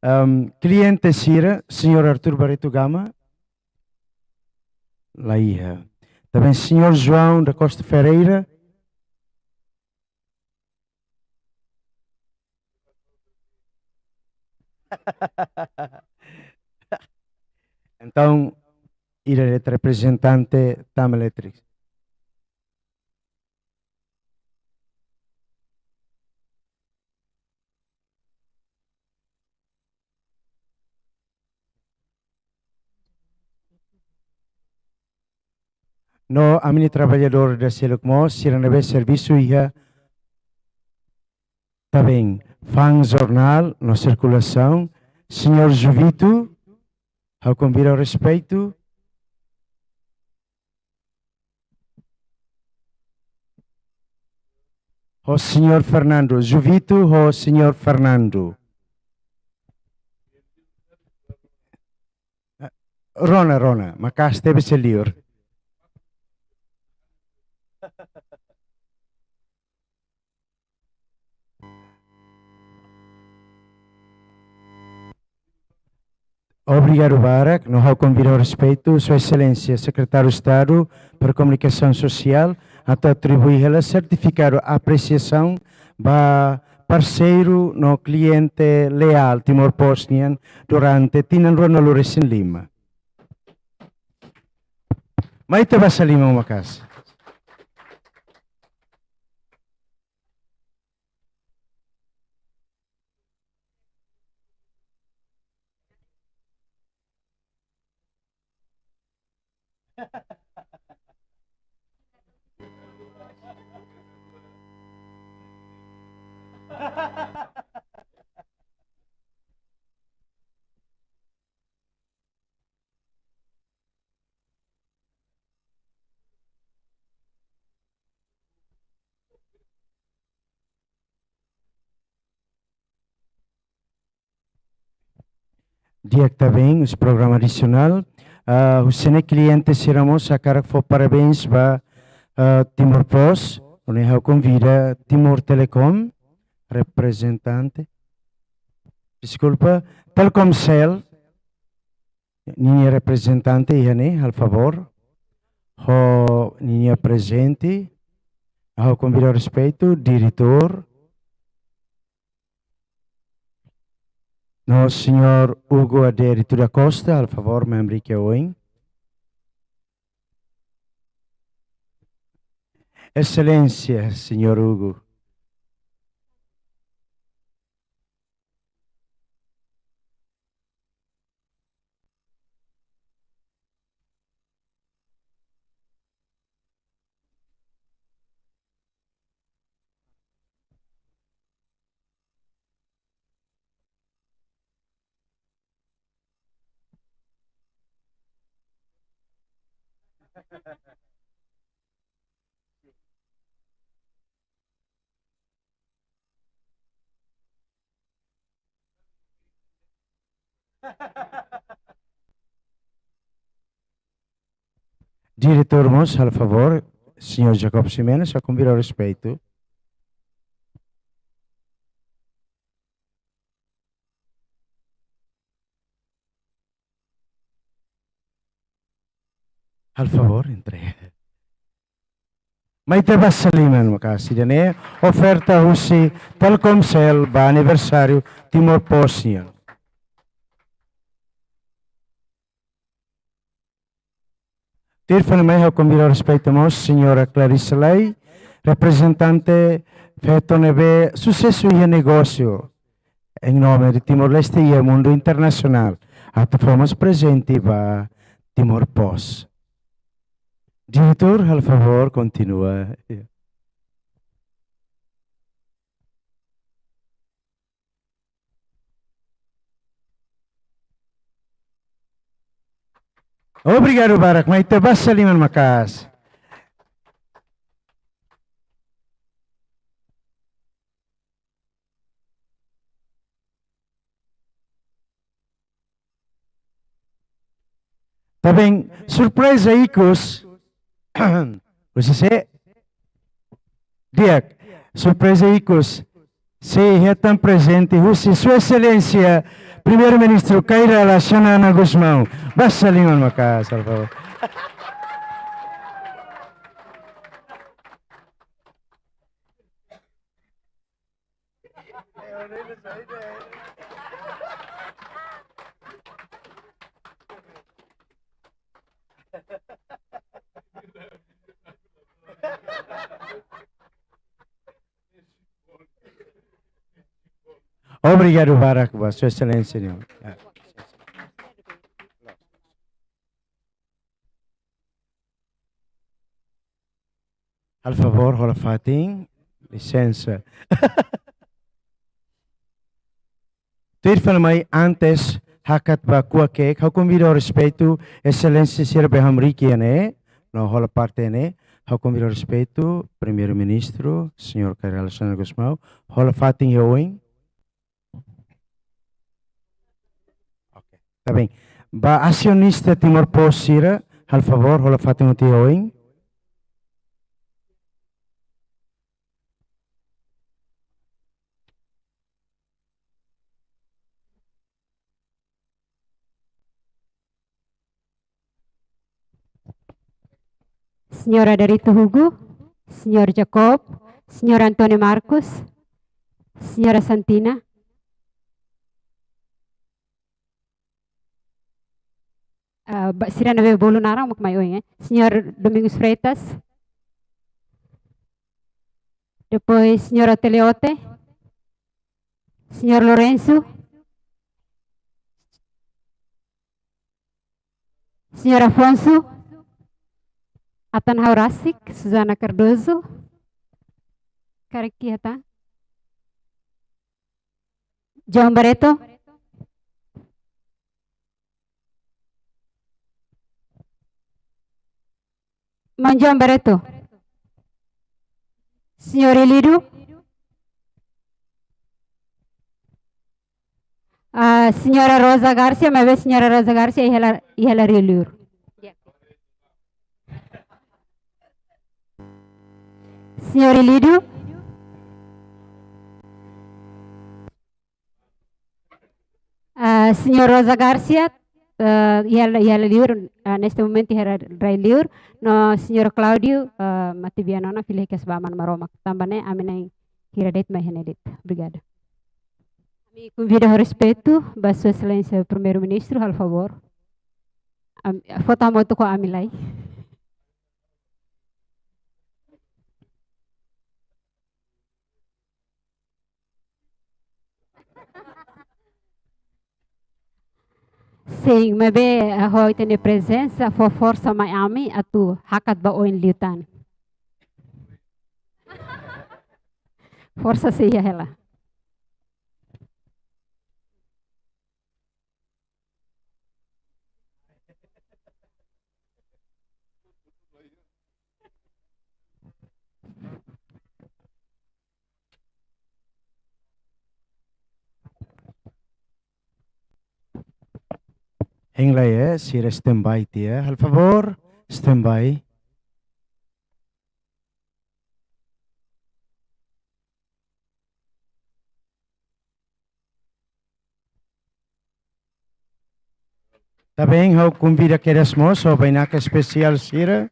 Ahm, kliente sira, señór Artur Barreto Gama. La iha. Tá bem, señór João da Costa Ferreira. Entaun, ida-ne'e reprezentante Tam Electric. No ami-nia traballadór ida seluk mós, sira ne'ebé servisu iha, tá bem, fa'an jornál no sirkulasaun, señór Juvito, ha'u konvida ho respeitu. Ho señór Fernando, Juvito, ho señór Fernando. Rona, rona, maka'as tebes liur. Obrigadu barak, no ha'u konvida ho respeitu Sua Exelénsia Sekretáriu Estadu para Komunikasaun Sosiál atu atribui hela sertifikadu apresiasaun ba parseiru no kliente leál Timor Post nian durante tinan ruanulu-resin-lima. Mai ita basa liman maka'as. Di'ak, tá bem, husi programa adisionál. Ah, husi ne'e kliente sira mós hakarak fó parabéns ba, ah, Timor Post, nune'e ha'u konvida Timor Telecom, reprezentante. Deskulpa, Telkomcel, ninia reprezentante iha ne'e, halo favór. Ho ninia prezente, ha'u konvida ho respeitu, diretór. No señór Hugo Adérito da Costa, halo favór, membri ke oin. Exelénsia, señór Hugo. Diretór mós, halo favór, señór Jacob Ximenes, ha'u konvida ho respeitu. Halo favór, entre. Mai ita basa liman maka'as, ida-ne'e oferta husi Telkomcel ba aniversáriu Timor Post nian. Tuir fali mai ha'u konvida ho respeitu mós Señora Clarissa Lay, reprezentante feto ne'ebé susesu iha negósiu em nome de Timor-Leste iha mundu internasionál. Atu fó mós prezente ba Timor Post. Diretór, halo favór, kontinua. Obrigadu barak, maibé basa liman maka'as. Tá bem, surpreza ikus. Husi sé? Di'ak, surpreza ikus. Sei hetan prezente husi Sua Exelénsia Primeiru-Ministru Kay Rala Xanana Gusmão. Basa liman maka'as, por favór. Obrigadu barak ba Sua Exelénsia, señór. Halo favór, hola fatin, lisensa. Tuir fali mai, antes hakat ba kua-keek, ha'u konvida ho respeitu Exelénsia sira be hamriik iha ne'e, no hola parte ne'e, ha'u konvida ho respeitu Primeiru-Ministru, señór Kay Rala Xanana Gusmão, hola fatin iha oin. Ok, tá bem. Ba asionista Timor Post sira, halo favór, hola fatin hotu iha oin. Señora Darito Hugo, señór Jacob, señór António Marcos, señora Santina. Ah, ba-, sira ne'ebé bolu naran mak mai oin, eh. Señór Domingos Freitas. Depois, señór Otélio Ote. Señór Lourenço. Señór Afonso. Atan ha'u rasik, Susana Cardoso. Karik iha tan. João Barreto. Maun João Barreto. Señór Elidio. Ah, señora Rosa Garcia, maibé señora Rosa Garcia iha la, iha la rai liur. Señór Elidio. Ah, señora Rosa Garcia, ah, iha la, iha la liur, ah, neste momento iha la rai liur, no señór Cláudio, ah, matebian ona, fila hikas ba Aman Maromak. Tanba ne'e, ami na'in hira de'it mai iha ne'e de'it. Obrigada. Ami konvida ho respeitu ba Sua Exelénsia Primeiru-Ministru, halo favór. Am-, foto hamutuk ho ami lai. Sin, maibé, eh, ho ita-nia prezensa, fó forsa mai ami atu hakat ba oin liután. Forsa sei iha hela. Hein lai, eh, sira standby tiha, halo favór, standby. Tá bem, ha'u konvida kedas mós ho bainaka espesiál sira.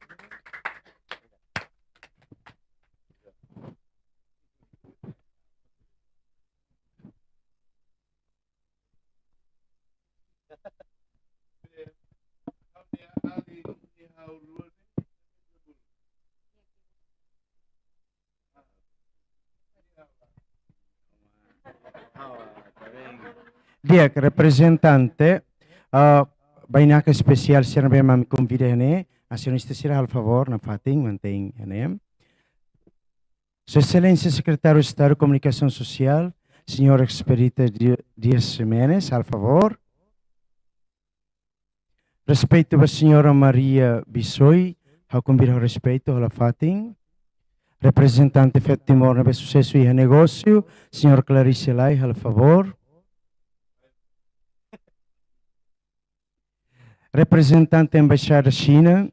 Di'ak, reprezentante, ah, bainaka espesiál sira ne'ebé ami konvida iha ne'e, asionista sira halo favór nafatin, mantein iha ne'e. Sua Exelénsia Sekretáriu Estadu Komunikasaun Sosiál, Señora Expedita Di-, Dias Ximenes, halo favór. Respeitu ba Señora Maria Bisoi, ha'u konvida ho respeitu, halo fatin. Reprezentante Feto Timor ne'ebé susesu iha negósiu, Señora Clarice Lai, halo favór. Reprezentante Embaixada Xina,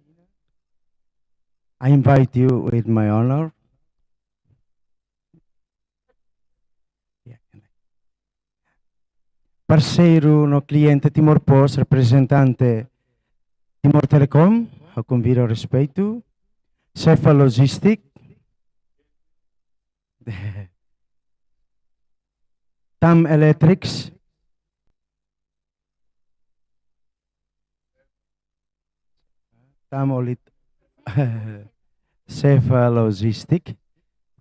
I invite you with my honor. Parseiru no kliente Timor Post, reprezentante Timor Telecom, ha'u konvida ho respeitu. Xefa Logistic, TAM Electrics, TAM Olit-, Xefa Logistic.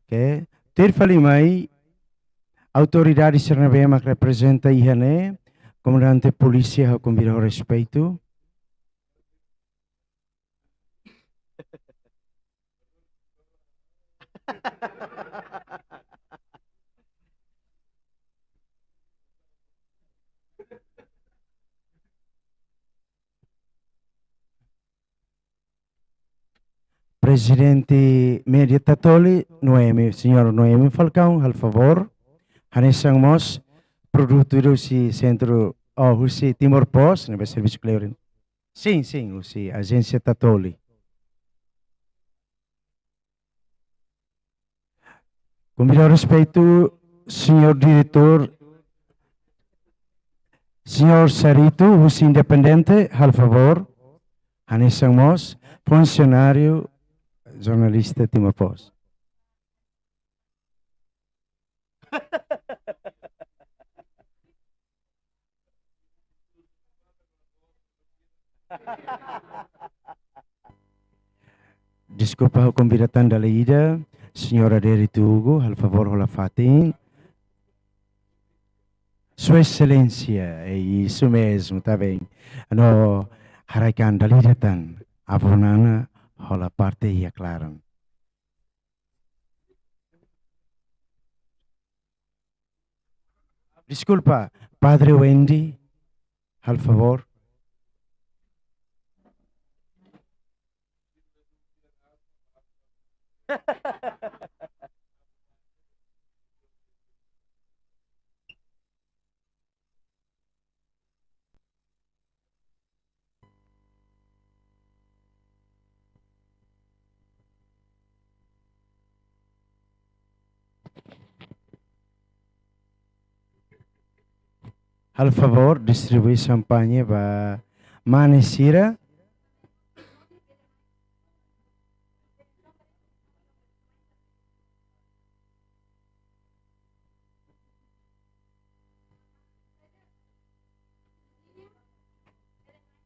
Oke. Tuir fali mai, autoridade sira ne'ebé mak reprezenta iha ne'e, komandante polísia, ha'u konvida ho respeitu. Prezidente Média Tatoli, Noemi, Señora Noemi Falcão, halo favór. Hanesan mós produtu husi sentru, oh, husi Timor Post, ne'ebé servisu kleur. Sin, sin, husi ajénsia Tatoli. Konvida ho respeitu, Señor Diretór, Señor Sarito, husi Independente, halo favór, hanesan mós, funsionáriu, jornalista Timor Post. Deskulpa, ha'u konvida tan dala ida, Señora Deri Tugu, halo favór hola fatin. Sua Exelénsia, é isso mesmo, tá bem. No, haraik an dala ida tan, avó Nana, hola parte iha klaran. Deskulpa, Padre Wendy, halo favór. Halo favór, distribui xampañe ba mane sira.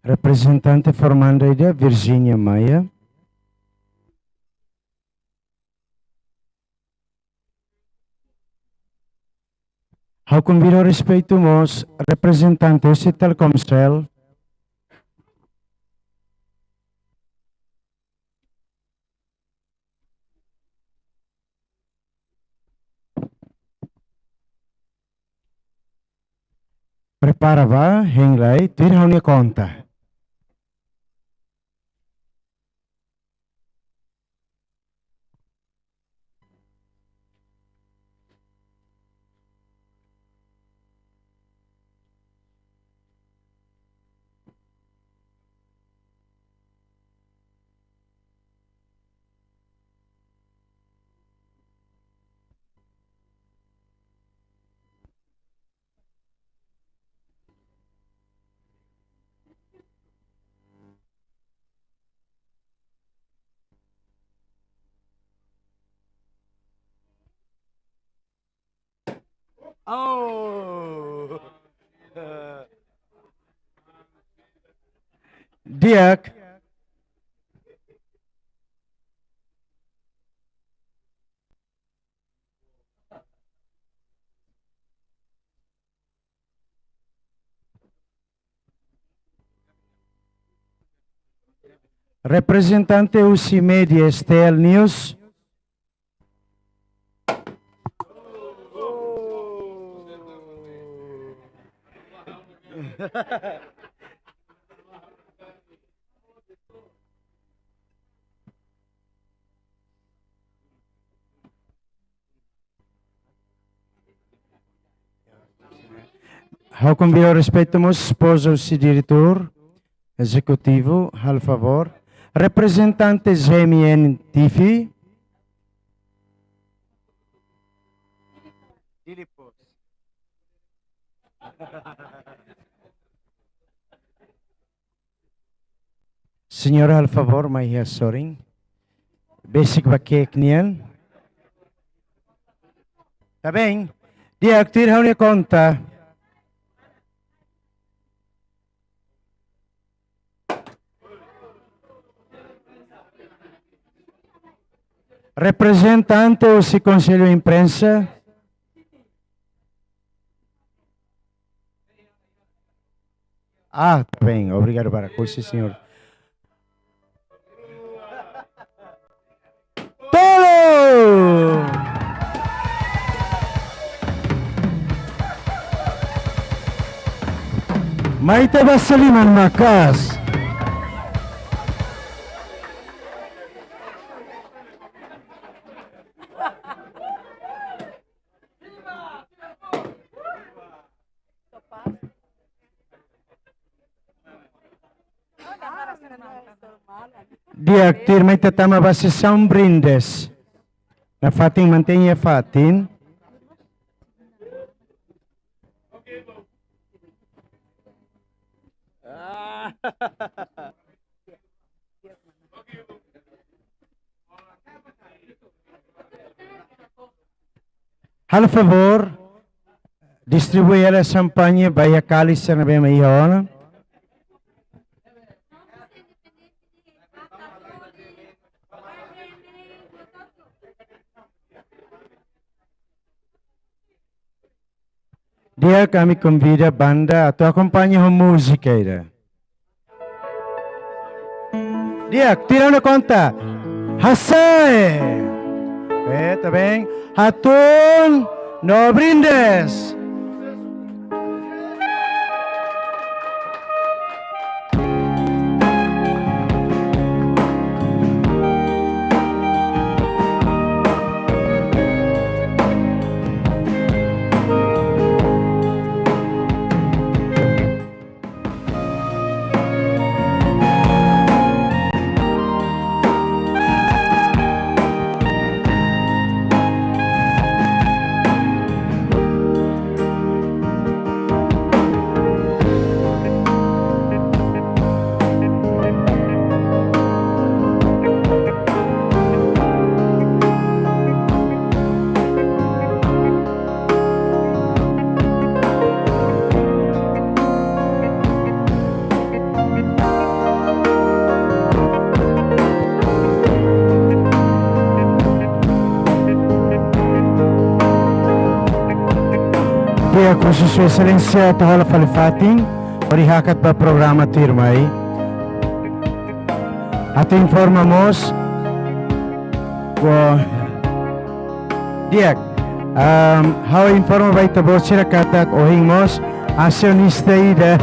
Reprezentante formanda ida, Virginia Maia. Ha'u konvida ho respeitu mós reprezentante husi Telkomcel. Prepara ba, hein lai, tuir ha'u-nia konta. Oh. Di'ak. Reprezentante husi mídia S T L News. Ha'u konvida ho respeitu mós espoza husi diretór ezekutivu, halo favór. Reprezentante Z M N T V. Señora, halo favór, mai iha sorin. Besik ba keik nian. Tá bem? Di'ak, tuir ha'u-nia konta. Reprezentante husi Konsellu Imprensa. Ah, tá bem. Obrigadu barak, sim, senhor. Tolu! Mai ita basa liman maka'as. Di'ak, tuirmai ita tama ba sesaun brindes. Nafatin, mantein iha fatin. Halo favór, distribui hela xampañe ba iha kálixe ne'ebé mak iha ona. Di'ak, ami konvida banda atu akompaña ho múzika ida. Di'ak, tuir ha'u-nia konta. Hasa'e. Eh, tá bem. Hatún no brindes. Di'ak, husu Sua Exelénsia atu hola fali fatin, hodi hakat ba programa tuirmai. Atu informa mós, bo, di'ak, am, ha'u informa ba ita-boot sira katak ohin mós asionista ida,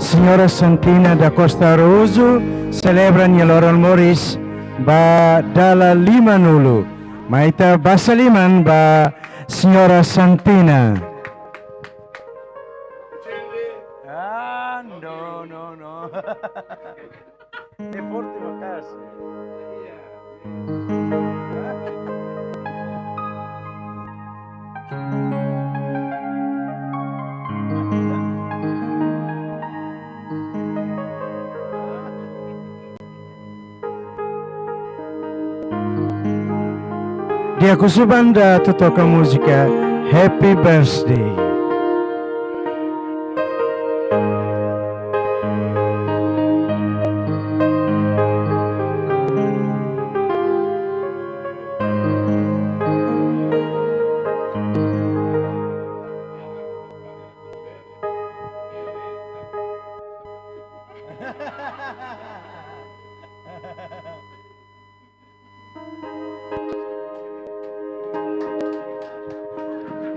Señora Santina da Costa Araújo, selebra nia loron moris ba dala limanulu. Mai ita basa liman ba Señora Santina. Ah, no, no, no. É forte, no, casi. Di'ak, husu banda atu toka múzika Happy Birthday.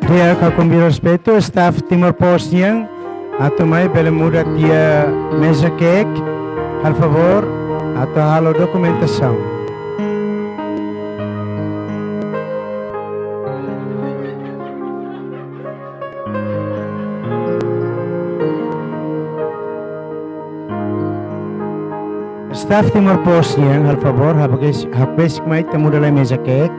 Di'ak, ha'u konvida ho respeitu staff Timor Post nian atu mai bele muda tiha meza keik, halo favór, atu halo dokumentasaun. Staff Timor Post nian, halo favór, hakbesik, hakbesik mai atu muda lai meza keik.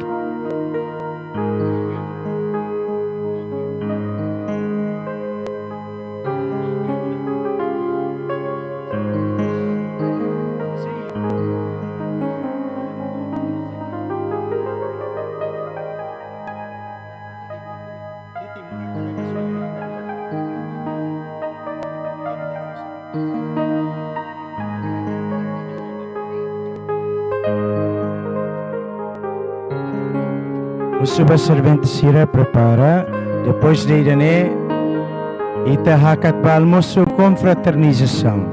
Husu ba servente sira prepara, depois de ida-ne'e, ita hakat ba almosu konfraternizasaun.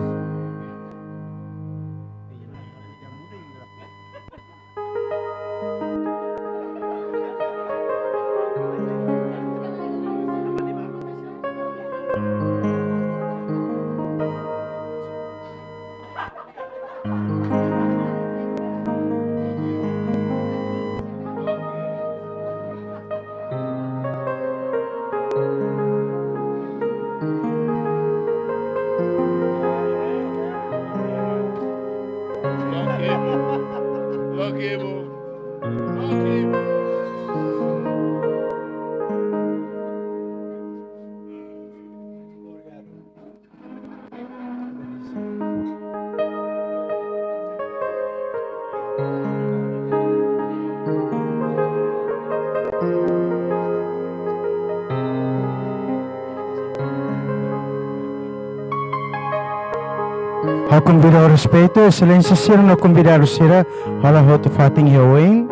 Ha'u konvida ho respeitu, eselénsia sira no konvidadu sira, hola hotu fatin iha oin.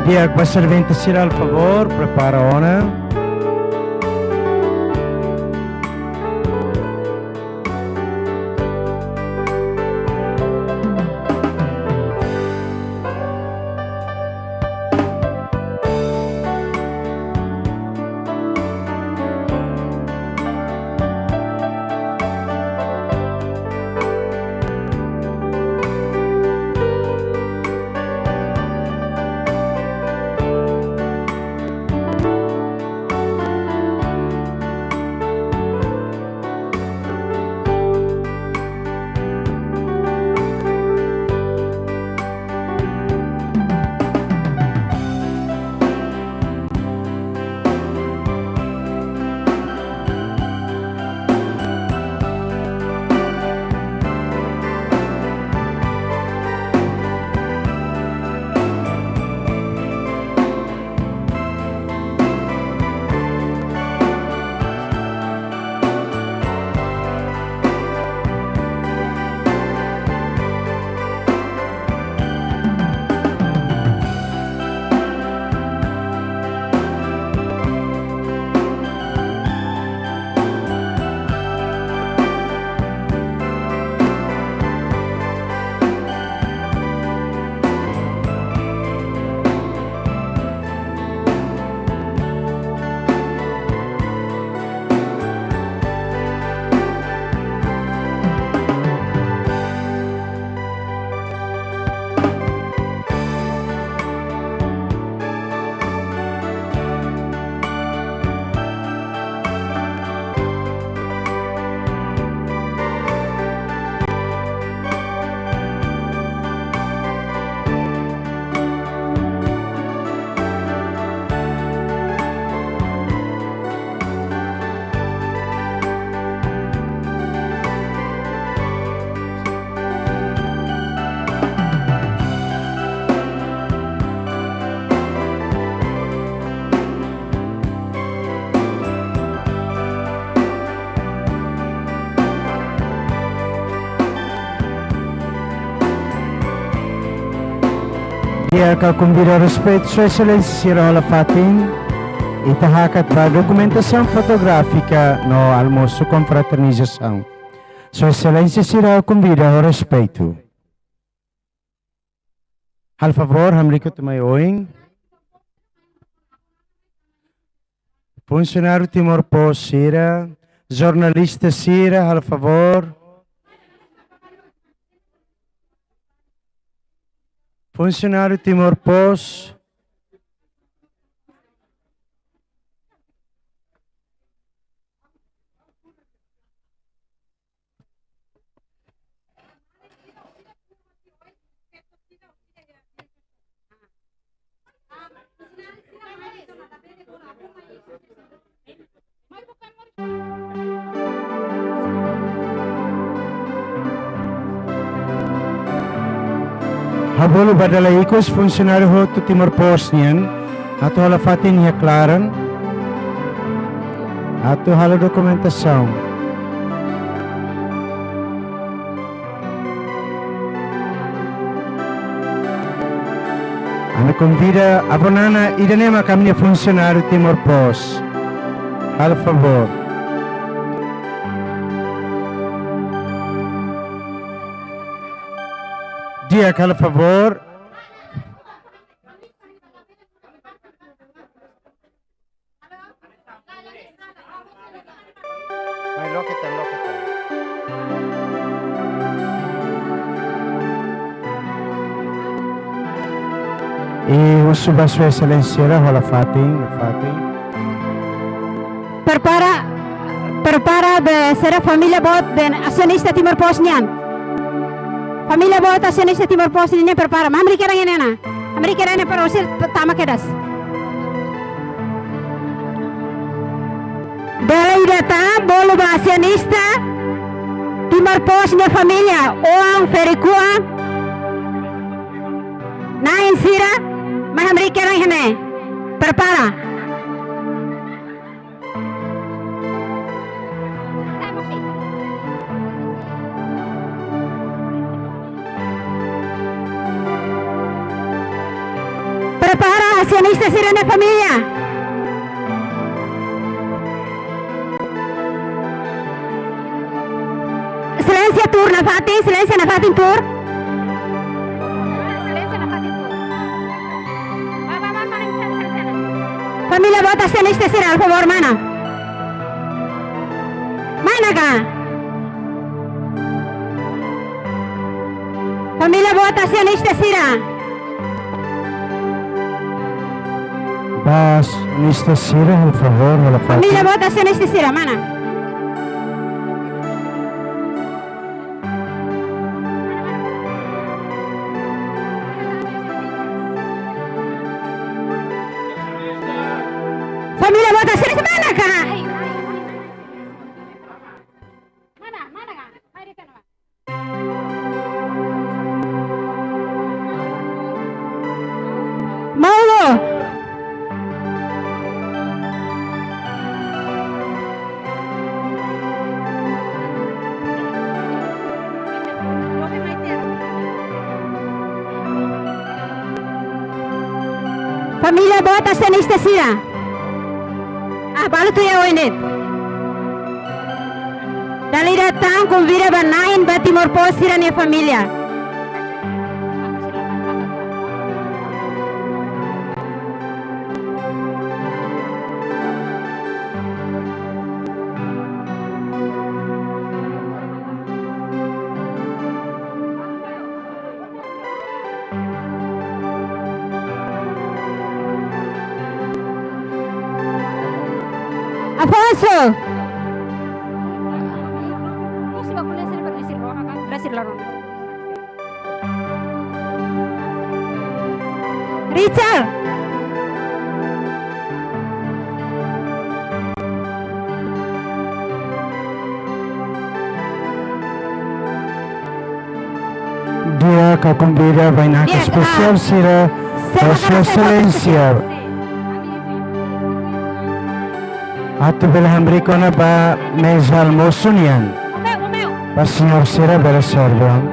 Di'ak, ba servente sira, halo favór, prepara ona. Di'ak, ha'u konvida ho respeitu Sua Exelénsia sira hola fatin, ita hakat ba dokumentasaun fotográfika no almosu konfraternizasaun. Sua Exelénsia sira ha'u konvida ho respeitu. Halo favór, hamriik atu mai oin. Funsionáriu Timor Post sira, jornalista sira, halo favór. Funsionáriu Timor Post. Ha'u bolu ba dala ikus funsionáriu hotu Timor Post nian, atu hola fatin iha klaran, atu halo dokumentasaun. Ami konvida avó Nana, ida-ne'e mak ami-nia funsionáriu Timor Post. Halo favór. Di'ak, halo favór. Mai, loke tan, loke tan. I husu ba Sua Exelénsia sira hola fatin, fatin. Prepara, prepara be sira família boot be asionista Timor Post nian. Família boot asionista Timor Post nian prepara. Mai hamriik iha ne'e ona. Hamriik iha ne'e para husik tama kedas. Dala ida tan bolu ba asionista Timor Post nia família, oan, ferik-oan, na'in sira, mai hamriik iha ne'e. Prepara. Prepara asionista sira-nia família. Exelénsia tuur nafatin, Exelénsia nafatin tuur. Família boot asionista sira, halo favór, mana? Mana ka? Família boot asionista sira. Ba asionista sira, halo favór, halo favór. Família boot asionista sira, mana? Família boot asionista mana ka? Mana, mana ka? Mauro. Família boot asionista sira. Ah, balu tuir oin de'it. Dala ida tan konvida ba na'in ba Timor Post sira-nia família. Afonso. Richard. Di'ak, ha'u konvida bainaka, di'ak, espesiál, ah, sira, sira ba Sua Exelénsia atu bele hamriik ona ba meza almosu nian. Ba señór sira bele serve ona.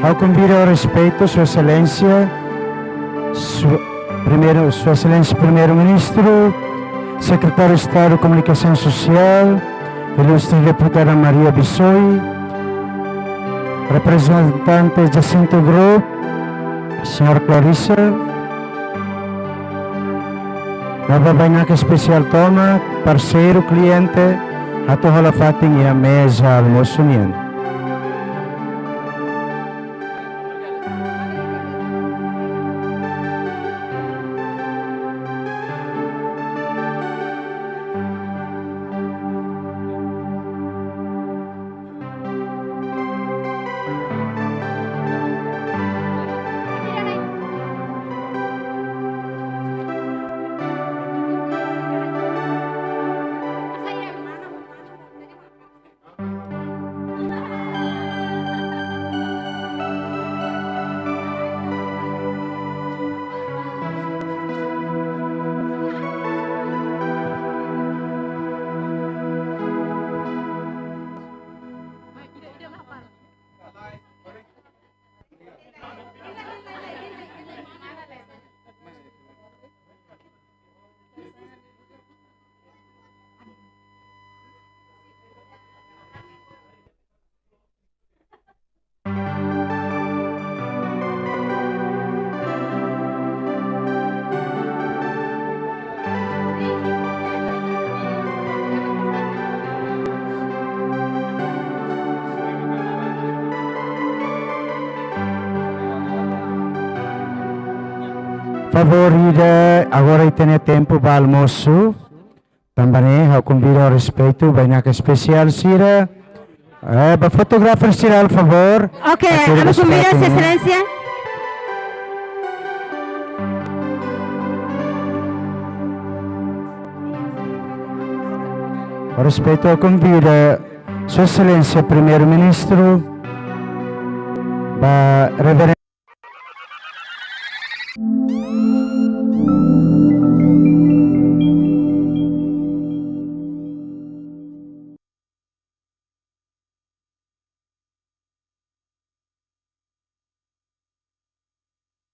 Ha'u konvida ho respeitu Sua Exelénsia, Su-, Primeiru, Sua Exelénsia Primeiru-Ministru, Sekretáriu Estadu Komunikasaun Sosiál, Ilustre Deputada Maria Bissoy, reprezentante Jacinto Group, Señora Clarissa, no ba bainaka espesiál tomak, parseiru, kliente, atu hola fatin iha meza almosu nian. Favór ida, agora ita-nia tempu ba almosu. Tanba ne'e, ha'u konvida ho respeitu bainaka espesiál sira. Eh, ba fotografer sira, favór. Ok, atu ami konvida, Sua Exelénsia. Ho respeitu, ha'u konvida Sua Exelénsia Primeiru-Ministru, ba Reverenda